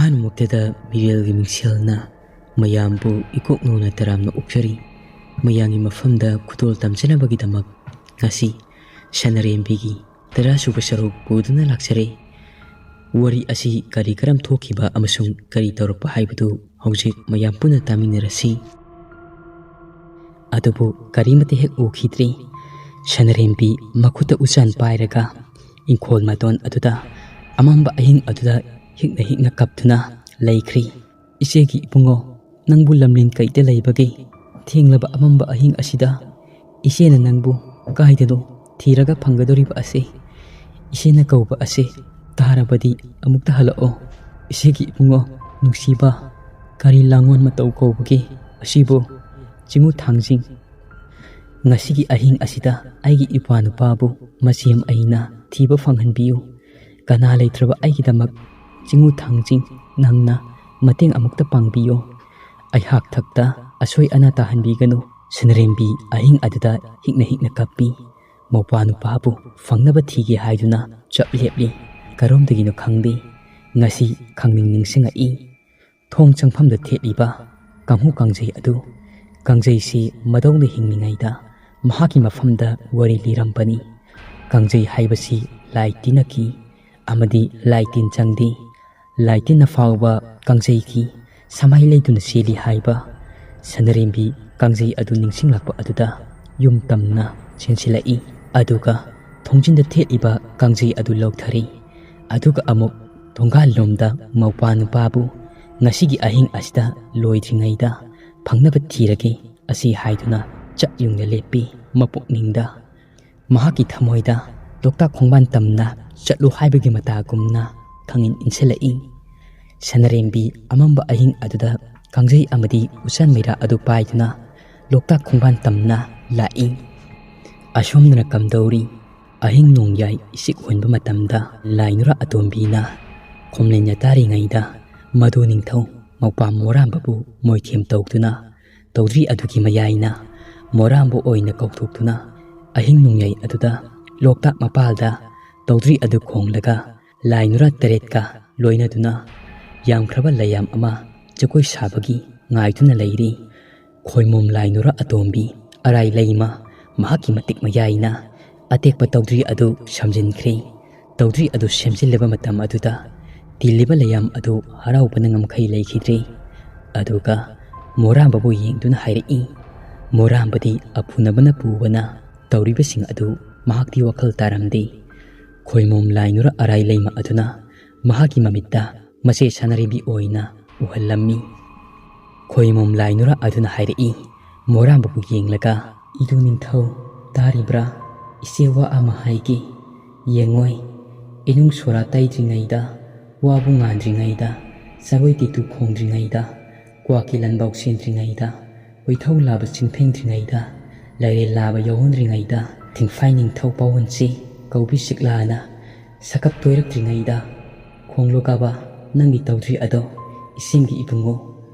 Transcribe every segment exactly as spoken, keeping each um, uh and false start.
ꯑꯍꯥꯟꯕꯃꯛꯇꯗ ꯃꯤꯔꯦꯜꯒꯤ ꯃꯤꯡꯁꯦꯜꯅ ꯃꯌꯥꯝꯕꯨ ꯏꯀꯣꯛ ꯅꯧꯅ ꯇꯔꯥꯝꯅ ꯑꯣꯛꯆꯔꯤ꯫ ꯃꯌꯥꯝꯒꯤ ꯃꯐꯝꯗ ꯈꯨꯗꯣꯜ ꯇꯝꯖꯅꯕꯒꯤꯗꯃꯛ ꯉꯁꯤ ꯁꯅꯔꯦꯝꯕꯤꯒꯤ ꯇꯔꯥꯁꯨꯕ ꯁꯔꯨꯛ ꯄꯨꯗꯨꯅ ꯂꯥꯛꯆꯔꯦ꯫ ꯋꯥꯔꯤ ꯑꯁꯤ ꯀꯔꯤ ꯀꯔꯝ ꯊꯣꯛꯈꯤꯕ ꯑꯃꯁꯨꯡ ꯀꯔꯤ ꯇꯧꯔꯛꯄ ꯍꯥꯏꯕꯗꯨ ꯍꯧꯖꯤꯛ ꯃꯌꯥꯝ ꯄꯨꯟꯅ ꯇꯥꯃꯤꯟꯅꯔꯁꯤ꯫ ꯑꯗꯨꯕꯨ ꯀꯔꯤꯃꯠꯇ ꯍꯦꯛ ꯎꯈꯤꯗ꯭ꯔꯤ꯫ ꯁꯅꯔꯦꯝꯕꯤ ꯃꯈꯨꯠꯇ ꯎꯆꯥꯟ ꯄꯥꯏꯔꯒ ꯏꯪꯈꯣꯜ ꯃꯇꯣꯟ ꯑꯗꯨꯗ ꯑꯃꯝꯕ ꯑꯍꯤꯡ ꯑꯗꯨꯗ ꯍꯤꯛꯅ ꯍꯤꯛꯅ ꯀꯞꯇꯨꯅ ꯂꯩꯈ꯭ꯔꯤ꯫ "ꯏꯆꯦꯒꯤ ꯏꯕꯨꯡꯉꯣ, ꯅꯪꯕꯨ ꯂꯝꯂꯦꯟ ꯀꯩꯗ ꯂꯩꯕꯒꯦ? ꯊꯦꯡꯂꯕ ꯑꯃꯝꯕ ꯑꯍꯤꯡ ꯑꯁꯤꯗ ꯏꯆꯦꯅ ꯅꯪꯕꯨ ꯀꯥꯏꯗꯅꯣ ꯊꯤꯔꯒ ꯐꯪꯒꯗꯧꯔꯤꯕ ꯑꯁꯦ꯫ ꯏꯆꯦꯅ ꯀꯧꯕ ꯑꯁꯦ ꯇꯥꯔꯕꯗꯤ ꯑꯃꯨꯛꯇ ꯍꯜꯂꯛꯑꯣ꯫ ꯏꯆꯦꯒꯤ ꯏꯕꯨꯡꯉꯣ ꯅꯨꯡꯁꯤꯕ, ꯀꯔꯤ ꯂꯥꯡꯑꯣꯟ ꯃꯇꯧ ꯀꯧꯕꯒꯦ ꯑꯁꯤꯕꯨ? ꯆꯤꯡꯉꯨ ꯊꯥꯡꯖꯤꯡ, ꯉꯁꯤꯒꯤ ꯑꯍꯤꯡ ꯑꯁꯤꯗ ꯑꯩꯒꯤ ꯏꯄ꯭ꯋꯥ ꯅꯨꯄꯥꯕꯨ ꯃꯁꯦꯝ ꯑꯩꯅ ꯊꯤꯕ ꯐꯪꯍꯟꯕꯤꯌꯨ꯫ ꯀꯅꯥ ꯂꯩꯇ꯭ꯔꯕ ꯑꯩꯒꯤꯗꯃꯛ ꯆꯤꯡꯉꯨ ꯊꯥꯡꯖꯤꯡ ꯅꯪꯅ ꯃꯇꯦꯡ ꯑꯃꯨꯛꯇ ꯄꯥꯡꯕꯤꯌꯨ꯫ ꯑꯩꯍꯥꯛ ꯊꯛꯇ ꯑꯁꯣꯏ ꯑꯅꯥ ꯇꯥꯍꯟꯕꯤꯒꯅꯨ꯫" ꯁꯅꯔꯦꯝꯕꯤ ꯑꯍꯤꯡ ꯑꯗꯨꯗ ꯍꯤꯛꯅ ꯍꯤꯛꯅ ꯀꯞꯄꯤ꯫ ꯃꯧꯄ꯭ꯋꯥ ꯅꯨꯄꯥꯕꯨ ꯐꯪꯅꯕ ꯊꯤꯒꯦ ꯍꯥꯏꯗꯨꯅ ꯆꯞ ꯂꯦꯞꯂꯤ꯫ ꯀꯔꯣꯝꯗꯒꯤꯅꯣ ꯈꯪꯗꯦ, ꯉꯁꯤ ꯈꯪꯅꯤꯡ ꯅꯤꯡꯁꯤꯡꯉꯛꯏ꯫ ꯊꯣꯡ ꯆꯪꯐꯝꯗ ꯊꯦꯠꯂꯤꯕ ꯀꯥꯡꯍꯨ ꯀꯥꯡꯖꯩ ꯑꯗꯨ, ꯀꯥꯡꯖꯩꯁꯤ ꯃꯗꯧꯅ ꯍꯤꯡꯂꯤꯉꯩꯗ ꯃꯍꯥꯛꯀꯤ ꯃꯐꯝꯗ ꯋꯥꯔꯤ ꯂꯤꯔꯝꯕꯅꯤ꯫ ꯀꯥꯡꯖꯩ ꯍꯥꯏꯕꯁꯤ ꯂꯥꯏ ꯇꯤꯟꯅ ꯀꯤ ꯑꯃꯗꯤ ꯂꯥꯏ ꯇꯤꯟ ꯆꯪꯗꯦ꯫ ꯂꯥꯏ ꯇꯤꯟꯅ ꯐꯥꯎꯕ ꯀꯥꯡꯖꯩꯒꯤ ꯁꯃꯥꯏ ꯂꯩꯗꯨꯅ ꯆꯦꯜꯂꯤ ꯍꯥꯏꯕ꯫ ꯁꯅꯔꯦꯝꯕꯤ ꯀꯥꯡꯖꯩ ꯑꯗꯨ ꯅꯤꯡꯁꯤꯡꯂꯛꯄ ꯑꯗꯨꯗ ꯌꯨꯝ ꯇꯝꯅ ꯆꯦꯟꯁꯤꯜꯂꯛꯏ꯫ ꯑꯗꯨꯒ ꯊꯣꯡꯖꯤꯟꯗ ꯊꯦꯠꯂꯤꯕ ꯀꯥꯡꯖꯩ ꯑꯗꯨ ꯂꯧꯊꯔꯤ꯫ ꯑꯗꯨꯒ ꯑꯃꯨꯛ ꯊꯣꯡꯒꯥꯜꯂꯣꯝꯗ ꯃꯧꯄ꯭ꯋꯥ ꯅꯨꯄꯥꯕꯨ "ꯉꯁꯤꯒꯤ ꯑꯍꯤꯡ ꯑꯁꯤꯗ ꯂꯣꯏꯗ꯭ꯔꯤꯉꯩꯗ ꯐꯪꯅꯕ ꯊꯤꯔꯒꯦ" ꯑꯁꯤ ꯍꯥꯏꯗꯨꯅ ꯆꯞ ꯌꯨꯡꯅ ꯂꯦꯞꯄꯤ꯫ ꯃꯄꯨꯛꯅꯤꯡꯗ, ꯃꯍꯥꯛꯀꯤ ꯊꯃꯣꯏꯗ ꯂꯣꯛꯇꯥꯛ ꯈꯣꯡꯕꯥꯟ ꯇꯝꯅ ꯆꯠꯂꯨ ꯍꯥꯏꯕꯒꯤ ꯃꯇꯥꯒꯨꯝꯅ ꯈꯪꯏꯟ ꯏꯟꯁꯤꯜꯂꯛꯏ꯫ ꯁꯅꯔꯦꯝꯕꯤ ꯑꯃꯝꯕ ꯑꯍꯤꯡ ꯑꯗꯨꯗ ꯀꯥꯡꯖꯩ ꯑꯃꯗꯤ ꯎꯆꯥꯟ ꯃꯩꯔꯥ ꯑꯗꯨ ꯄꯥꯏꯗꯨꯅ ꯂꯣꯛꯇꯥꯛ ꯈꯣꯡꯕꯥꯟ ꯇꯝꯅ ꯂꯥꯛꯏ꯫ ꯑꯁꯣꯝꯗꯅ ꯀꯝꯗꯧꯔꯤ? ꯑꯍꯤꯡ ꯅꯣꯡꯌꯥꯏ ꯏꯁꯤꯛ ꯍꯣꯟꯕ ꯃꯇꯝꯗ ꯂꯥꯏ ꯅꯨꯔꯥ ꯑꯇꯣꯝꯕꯤꯅ ꯈꯣꯝꯂꯦꯟ ꯌꯥꯇꯥꯔꯤꯉꯩꯗ ꯃꯗꯨ ꯅꯤꯡꯊꯧ ꯃꯧꯄ꯭ꯋꯥ ꯃꯣꯔꯥꯝꯕꯕꯨ ꯃꯣꯏꯊꯦꯝ ꯇꯧꯗꯨꯅ ꯇꯧꯗ꯭ꯔꯤ ꯑꯗꯨꯒꯤ ꯃꯌꯥꯏꯅ ꯃꯣꯔꯥꯝꯕ ꯑꯣꯏꯅ ꯀꯧꯊꯣꯛꯇꯨꯅ ꯑꯍꯤꯡ ꯅꯣꯡꯌꯥꯏ ꯑꯗꯨꯗ ꯂꯣꯛꯇꯥꯛ ꯃꯄꯥꯜꯗ ꯇꯧꯗ꯭ꯔꯤ ꯑꯗꯨ ꯈꯣꯡꯂꯒ ꯂꯥꯏ ꯅꯨꯔꯥ ꯇꯔꯦꯠꯀ ꯂꯣꯏꯅꯗꯨꯅ ꯌꯥꯝꯈ꯭ꯔꯕ ꯂꯩꯌꯥꯝ ꯑꯃ ꯖꯒꯣꯏ ꯁꯥꯕꯒꯤ ꯉꯥꯏꯗꯨꯅ ꯂꯩꯔꯤ꯫ ꯈꯣꯏꯃꯣꯝ ꯂꯥꯏ ꯅꯨꯔꯥ ꯑꯇꯣꯝꯕꯤ ꯑꯔꯥꯏ ꯂꯩꯃ ꯃꯍꯥꯛꯀꯤ ꯃꯇꯤꯛ ꯃꯌꯥꯏꯅ ꯑꯇꯦꯛꯄ ꯇꯧꯗ꯭ꯔꯤ ꯑꯗꯨ ꯁꯝꯖꯤꯟꯈ꯭ꯔꯦ꯫ ꯇꯧꯗ꯭ꯔꯤ ꯑꯗꯨ ꯁꯦꯝꯖꯤꯜꯂꯕ ꯃꯇꯝ ꯑꯗꯨꯗ ꯇꯤꯜꯂꯤꯕ ꯂꯩꯌꯥꯝ ꯑꯗꯨ ꯍꯔꯥꯎꯕꯅ ꯉꯝꯈꯩ ꯂꯩꯈꯤꯗ꯭ꯔꯦ꯫ ꯑꯗꯨꯒ ꯃꯣꯔꯥꯝꯕꯕꯨ ꯌꯦꯡꯗꯨꯅ ꯍꯥꯏꯔꯛꯏ꯫ ꯃꯣꯔꯥꯝꯕꯗꯤ ꯑꯐꯨꯅꯕꯅ ꯄꯨꯕꯅ ꯇꯧꯔꯤꯕꯁꯤꯡ ꯑꯗꯨ ꯃꯍꯥꯛꯇꯤ ꯋꯥꯈꯜ ꯇꯥꯔꯝꯗꯦ꯫ ꯈꯣꯏꯃꯣꯝ ꯂꯥꯏ ꯅꯨꯔꯥ ꯑꯔꯥꯏ ꯂꯩꯃ ꯑꯗꯨꯅ ꯃꯍꯥꯛꯀꯤ ꯃꯃꯤꯠꯇ ꯃꯆꯦ ꯁꯥꯅꯔꯤꯕꯤ ꯑꯣꯏꯅ ꯎꯍꯜꯂꯝꯃꯤ꯫ ꯈꯣꯏꯃꯣꯝ ꯂꯥꯏ ꯅꯨꯔꯥ ꯑꯗꯨꯅ ꯍꯥꯏꯔꯛꯏ, ꯃꯣꯔꯥꯝꯕꯕꯨ ꯌꯦꯡꯂꯒ, "ꯏꯗꯨ ꯅꯤꯡꯊꯧ, ꯇꯥꯔꯤꯕ꯭ꯔꯥ? ꯏꯆꯦ ꯋꯥ ꯑꯃ ꯍꯥꯏꯒꯦ꯫ ꯌꯦꯡꯉꯣꯏ, ꯏꯅꯨꯡ ꯁꯣꯔꯥ ꯇꯩꯗ꯭ꯔꯤꯉꯩꯗ, ꯋꯥꯕꯨ ꯉꯥꯟꯗ꯭ꯔꯤꯉꯩꯗ, ꯆꯔꯣꯏ ꯇꯤꯇꯨ ꯈꯣꯡꯗ꯭ꯔꯤꯉꯩꯗ, ꯀ꯭ꯋꯥꯛꯀꯤ ꯂꯟꯕꯥꯎ ꯆꯦꯟꯗ꯭ꯔꯤꯉꯩꯗ, ꯀꯣꯏꯊꯧ ꯂꯥꯕ ꯆꯤꯡꯐꯦꯡꯗ꯭ꯔꯤꯉꯩꯗ, ꯂꯥꯏꯔꯦꯜ ꯂꯥꯕ ꯌꯥꯎꯍꯟꯗ꯭ꯔꯤꯉꯩꯗ, ꯊꯤꯡꯐꯥꯏ ꯅꯤꯡꯊꯧ ꯄꯥꯎꯍꯟꯁꯤ ꯀꯧꯕꯤ ꯆꯤꯛꯂꯥꯅ ꯁꯀꯞ ꯇꯣꯏꯔꯛꯇ꯭ꯔꯤꯉꯩꯗ, ꯈꯣꯡꯂꯣꯀꯥꯕ ꯅꯪꯒꯤ ꯇꯧꯗ꯭ꯔꯤ ꯑꯗꯣ ꯏꯁꯤꯡꯒꯤ ꯏꯕꯨꯡꯉꯣ꯫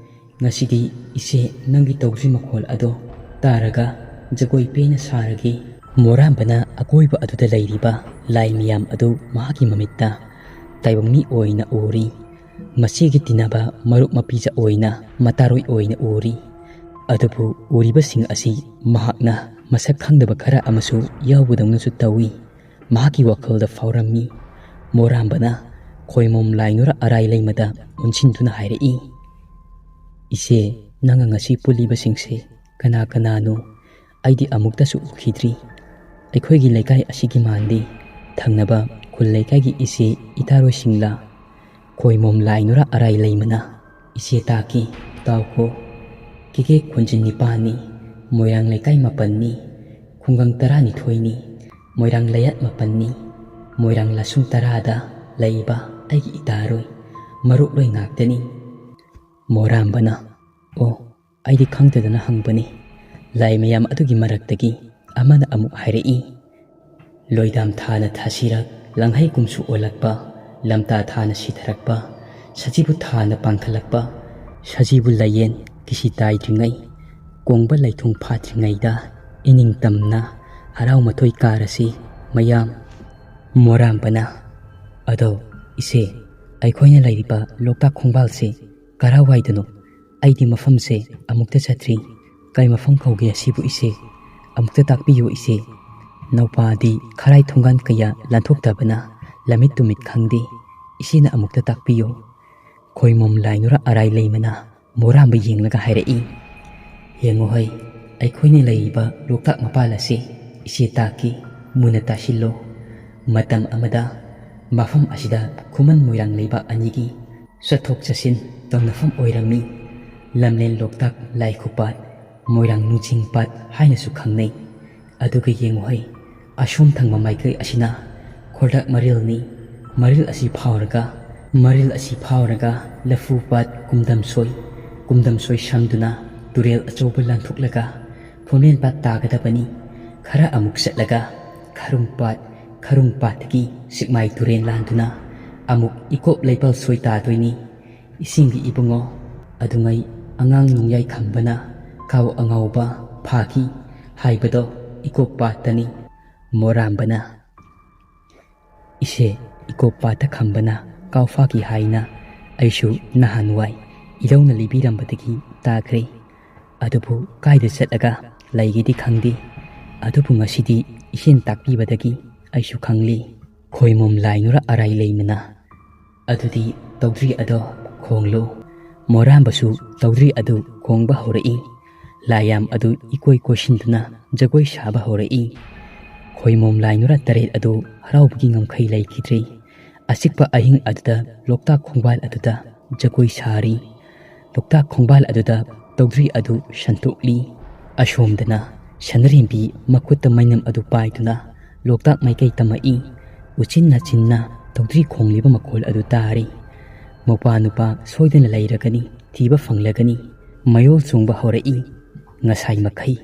ꯉꯁꯤꯗꯤ ꯏꯆꯦ ꯅꯪꯒꯤ ꯇꯧꯗ꯭ꯔꯤ ꯃꯈꯣꯜ ꯑꯗꯣ ꯇꯥꯔꯒ ꯖꯒꯣꯏ ꯄꯦꯟꯅ ꯁꯥꯔꯒꯦ꯫" ꯃꯣꯔꯥꯝꯕꯅ ꯑꯀꯣꯏꯕ ꯑꯗꯨꯗ ꯂꯩꯔꯤꯕ ꯂꯥꯏ ꯃꯌꯥꯝ ꯑꯗꯨ ꯃꯍꯥꯛꯀꯤ ꯃꯃꯤꯠꯇ ꯇꯥꯏꯕꯪ ꯃꯤ ꯑꯣꯏꯅ ꯎꯔꯤ꯫ ꯃꯁꯤꯒꯤ ꯇꯤꯟꯅꯕ ꯃꯔꯨꯞ ꯃꯄꯤꯖ ꯑꯣꯏꯅ ꯃꯇꯥꯔꯣꯏ ꯑꯣꯏꯅ ꯎꯔꯤ꯫ ꯑꯗꯨꯕꯨ ꯎꯔꯤꯕꯁꯤꯡ ꯑꯁꯤ ꯃꯍꯥꯛꯅ ꯃꯁꯛ ꯈꯪꯗꯕ ꯈꯔ ꯑꯃꯁꯨ ꯌꯥꯎꯕꯗꯧꯅꯁꯨ ꯇꯧꯏ꯫ ꯃꯍꯥꯛꯀꯤ ꯋꯥꯈꯜꯗ ꯐꯥꯎꯔꯝꯃꯤ꯫ ꯃꯣꯔꯥꯝꯕꯅ ꯈꯣꯏꯃꯣꯝ ꯂꯥꯏ ꯅꯨꯔꯥ ꯑꯔꯥꯏ ꯂꯩꯃꯗ ꯑꯣꯟꯁꯤꯟꯗꯨꯅ ꯍꯥꯏꯔꯛꯏ, "ꯏꯆꯦ, ꯅꯪꯒ ꯉꯁꯤ ꯄꯨꯜꯂꯤꯕꯁꯤꯡꯁꯦ ꯀꯅꯥ ꯀꯅꯥꯅꯣ? ꯑꯩꯗꯤ ꯑꯃꯨꯛꯇꯁꯨ ꯎꯈꯤꯗ꯭ꯔꯤ꯫ ꯑꯩꯈꯣꯏꯒꯤ ꯂꯩꯀꯥꯏ ꯑꯁꯤꯒꯤ ꯃꯥꯟꯗꯦ꯫ ꯊꯪꯅꯕ ꯈꯨꯜ ꯂꯩꯀꯥꯏꯒꯤ ꯏꯆꯦ ꯏꯇꯥꯔꯣꯏꯁꯤꯡꯂꯥ?" ꯈꯣꯏꯃꯣꯝ ꯂꯥꯏ ꯅꯨꯔꯥ ꯑꯔꯥꯏ ꯂꯩꯃꯅ, "ꯏꯆꯦ ꯇꯥꯛꯀꯤ, ꯇꯥꯎꯈꯣ꯫ ꯀꯦꯀꯦ ꯈꯣꯟꯖꯤꯟ ꯅꯤꯄꯥꯟꯅꯤ, ꯃꯣꯏꯔꯥꯡ ꯂꯩꯀꯥꯏ ꯃꯥꯄꯟꯅꯤ, ꯈꯨꯡꯒꯪ ꯇꯔꯥꯅꯤꯊꯣꯏꯅꯤ, ꯃꯣꯏꯔꯥꯡ ꯂꯩꯌꯥꯠ ꯃꯥꯄꯟꯅꯤ, ꯃꯣꯏꯔꯥꯡ ꯂꯥꯁꯨꯡ ꯇꯔꯥꯗ ꯂꯩꯕ ꯑꯩꯒꯤ ꯏꯇꯥꯔꯣꯏ ꯃꯔꯨꯞꯂꯣꯏ ꯉꯥꯛꯇꯅꯤ꯫" ꯃꯣꯔꯥꯝꯕꯅ, "ꯑꯣ, ꯑꯩꯗꯤ ꯈꯪꯗꯗꯅ ꯍꯪꯕꯅꯤ꯫" ꯂꯥꯏ ꯃꯌꯥꯝ ꯑꯗꯨꯒꯤ ꯃꯔꯛꯇꯒꯤ ꯑꯃꯅ ꯑꯃꯨꯛ ꯍꯥꯏꯔꯛꯏ, "ꯂꯣꯏꯗꯥꯝ ꯊꯥꯅ ꯊꯥꯁꯤꯔꯛ, ꯂꯪꯍꯩ ꯀꯨꯝꯁꯨ ꯑꯣꯜꯂꯛꯄ, ꯂꯝꯇꯥ ꯊꯥꯅ ꯁꯤꯊꯔꯛꯄ, ꯁꯖꯤꯕꯨ ꯊꯥꯅ ꯄꯥꯡꯈꯠꯂꯛꯄ, ꯁꯖꯤꯕꯨ ꯂꯥꯏꯌꯦꯟ ꯀꯤꯁꯤ ꯇꯥꯏꯗ꯭ꯔꯤꯉꯩ, ꯀꯣꯡꯕ ꯂꯩꯊꯨꯡ ꯐꯥꯠꯇ꯭ꯔꯤꯉꯩꯗ, ꯏꯅꯤꯡꯇꯝꯅ ꯍꯔꯥꯎ ꯃꯊꯣꯏ ꯀꯥꯔꯁꯤ ꯃꯌꯥꯝ꯫" ꯃꯣꯔꯥꯝꯕꯅ, "ꯑꯗꯣ ꯏꯆꯦ, ꯑꯩꯈꯣꯏꯅ ꯂꯩꯔꯤꯕ ꯂꯣꯛꯇꯥꯛ ꯈꯣꯡꯕꯥꯜꯁꯦ ꯀꯔꯥꯏꯋꯥꯏꯗꯅꯣ? ꯑꯩꯗꯤ ꯃꯐꯝꯁꯦ ꯑꯃꯨꯛꯇ ꯆꯠꯇ꯭ꯔꯤ꯫ ꯀꯩ ꯃꯐꯝ ꯀꯧꯒꯦ ꯑꯁꯤꯕꯨ ꯏꯆꯦ? ꯑꯃꯨꯛꯇ ꯇꯥꯛꯄꯤꯌꯨ ꯏꯆꯦ꯫ ꯅꯧꯄꯥꯗꯤ ꯈꯔꯥꯏ ꯊꯣꯡꯒꯥꯟ ꯀꯌꯥ ꯂꯥꯟꯊꯣꯛꯇꯕꯅ ꯂꯝꯃꯤꯠ ꯇꯨꯃꯤꯠ ꯈꯪꯗꯦ꯫ ꯏꯆꯦꯅ ꯑꯃꯨꯛꯇ ꯇꯥꯛꯄꯤꯌꯨ꯫ ꯈꯣꯏꯃꯣꯝ ꯂꯥꯏꯅꯨꯔ ꯑꯔꯥꯏ ꯂꯩꯃꯅ ꯃꯣꯔꯥꯝꯕ ꯌꯦꯡꯂꯒ ꯍꯥꯏꯔꯛꯏ, "ꯌꯦꯡꯉꯨ ꯍꯩ, ꯑꯩꯈꯣꯏꯅ ꯂꯩꯔꯤꯕ ꯂꯣꯛꯇꯥꯛ ꯃꯄꯥꯜ ꯑꯁꯤ ꯏꯆꯦ ꯇꯥꯛꯀꯤ꯫ ꯃꯨꯟꯅ ꯇꯥꯁꯤꯜꯂꯨ꯫ ꯃꯇꯝ ꯑꯃꯗ ꯃꯐꯝ ꯑꯁꯤꯗ ꯈꯨꯃꯟ ꯃꯣꯏꯔꯥꯡ ꯂꯩꯕꯥꯛ ꯑꯅꯤꯒꯤ ꯆꯠꯊꯣꯛ ꯆꯠꯁꯤꯟ ꯇꯧꯅꯐꯝ ꯑꯣꯏꯔꯝꯃꯤ꯫ ꯂꯝꯂꯦꯟ ꯂꯣꯛꯇꯥꯛ ꯂꯥꯏꯈꯨꯄꯥꯠ, ꯃꯣꯏꯔꯥꯡ ꯅꯤꯡꯁꯤꯡ ꯄꯥꯠ ꯍꯥꯏꯅꯁꯨ ꯈꯪꯅꯩ꯫ ꯑꯗꯨꯒ ꯌꯦꯡꯉꯨ ꯍꯩ, ꯑꯁꯣꯝ ꯊꯪꯕ ꯃꯥꯏꯀꯩ ꯑꯁꯤꯅ ꯈꯣꯔꯗꯛ ꯃꯔꯤꯜꯅꯤ꯫ ꯃꯔꯤꯜ ꯑꯁꯤ ꯐꯥꯎꯔꯒ, ꯃꯔꯤꯜ ꯑꯁꯤ ꯐꯥꯎꯔꯒ ꯂꯐꯨ ꯄꯥꯠ ꯀꯨꯝꯗꯝꯁꯣꯏ, ꯀꯨꯝꯗꯝꯁꯣꯏ ꯁꯝꯗꯨꯅ ꯇꯨꯔꯦꯜ ꯑꯆꯧꯕ ꯂꯥꯟꯊꯣꯛꯂꯒ ꯐꯣꯔꯃꯦꯟ ꯄꯥꯠ ꯇꯥꯒꯗꯕꯅꯤ꯫ ꯈꯔ ꯑꯃꯨꯛ ꯆꯠꯂꯒ ꯈꯔꯨꯡ ꯄꯥꯠ, ꯈꯔꯨꯡ ꯄꯥꯠꯇꯒꯤ ꯁꯤꯛꯃꯥꯏ ꯇꯨꯔꯦꯜ ꯂꯥꯟꯗꯨꯅ ꯑꯃꯨꯛ ꯏꯀꯣꯞ ꯂꯩꯄꯜ ꯁꯣꯏ ꯇꯥꯗꯣꯏꯅꯤ꯫ ꯏꯁꯤꯡꯒꯤ ꯏꯕꯨꯡꯉꯣ, ꯑꯗꯨꯉꯩ ꯑꯉꯥꯡ ꯅꯣꯡꯌꯥꯏ ꯈꯝꯕꯅ ꯀꯥꯎ ꯑꯉꯥꯎꯕ ꯐꯥꯈꯤ ꯍꯥꯏꯕꯗꯣ ꯏꯀꯣꯞ ꯄꯥꯠꯇꯅꯤ꯫" ꯃꯣꯔꯥꯝꯕꯅ, "ꯏꯆꯦ, ꯏꯀꯣꯞ ꯄꯥꯠꯇ ꯈꯝꯕꯅ ꯀꯥꯎ ꯐꯥꯈꯤ ꯍꯥꯏꯅ ꯑꯩꯁꯨ ꯅꯍꯥꯟꯋꯥꯏ ꯏꯙꯧꯅ ꯂꯤꯕꯤꯔꯝꯕꯗꯒꯤ ꯇꯥꯈ꯭ꯔꯦ꯫ ꯑꯗꯨꯕꯨ ꯀꯥꯏꯗ ꯆꯠꯂꯒ ꯂꯩꯒꯦꯗꯤ ꯈꯪꯗꯦ꯫ ꯑꯗꯨꯕꯨ ꯉꯁꯤꯗꯤ ꯏꯆꯦꯅ ꯇꯥꯛꯄꯤꯕꯗꯒꯤ ꯑꯩꯁꯨ ꯈꯪꯂꯤ꯫" ꯈꯣꯏꯃꯣꯝ ꯂꯥꯏꯅꯨꯔ ꯑꯔꯥꯏ ꯂꯩꯃꯅ, "ꯑꯗꯨꯗꯤ ꯇꯧꯗ꯭ꯔꯤ ꯑꯗꯣ ꯈꯣꯡꯂꯨ꯫" ꯃꯣꯔꯥꯝꯕꯁꯨ ꯇꯧꯗ꯭ꯔꯤ ꯑꯗꯨ ꯈꯣꯡꯕ ꯍꯧꯔꯛꯏ꯫ ꯂꯥꯏꯌꯥꯝ ꯑꯗꯨ ꯏꯀꯣꯏ ꯀꯣꯏꯁꯤꯟꯗꯨꯅ ꯖꯒꯣꯏ ꯁꯥꯕ ꯍꯧꯔꯛꯏ꯫ ꯈꯣꯏꯃꯣꯝ ꯂꯥꯏꯅꯨꯔ ꯇꯔꯦꯠ ꯑꯗꯨ ꯍꯔꯥꯎꯕꯒꯤ ꯉꯝꯈꯩ ꯂꯩꯈꯤꯗ꯭ꯔꯦ꯫ ꯑꯆꯤꯛꯄ ꯑꯍꯤꯡ ꯑꯗꯨꯗ ꯂꯣꯛꯇꯥꯛ ꯈꯣꯡꯕꯥꯜ ꯑꯗꯨꯗ ꯖꯒꯣꯏ ꯁꯥꯔꯤ꯫ ꯂꯣꯛꯇꯥꯛ ꯈꯣꯡꯕꯥꯜ ꯑꯗꯨꯗ ꯇꯧꯗ꯭ꯔꯤ ꯑꯗꯨ ꯁꯟꯇꯣꯛꯂꯤ꯫ ꯑꯁꯣꯝꯗꯅ ꯁꯅꯔꯦꯝꯕꯤ ꯃꯈꯨꯠꯇ ꯃꯩꯅꯝ ꯑꯗꯨ ꯄꯥꯏꯗꯨꯅ ꯂꯣꯛꯇꯥꯛ ꯃꯥꯏꯀꯩ ꯇꯝꯃꯛꯏ꯫ ꯎꯆꯤꯟ ꯅꯥꯆꯤꯟꯅ ꯇꯧꯗ꯭ꯔꯤ ꯈꯣꯡꯂꯤꯕ ꯃꯈꯣꯜ ꯑꯗꯨ ꯇꯥꯔꯤ꯫ ꯃꯧꯄꯥ ꯅꯨꯄꯥ ꯁꯣꯏꯗꯅ ꯂꯩꯔꯒꯅꯤ, ꯊꯤꯕ ꯐꯪꯂꯒꯅꯤ꯫ ꯃꯌꯣꯜ ꯆꯣꯡꯕ ꯍꯧꯔꯛꯏ꯫ ꯉꯁꯥꯏ ꯃꯈꯩ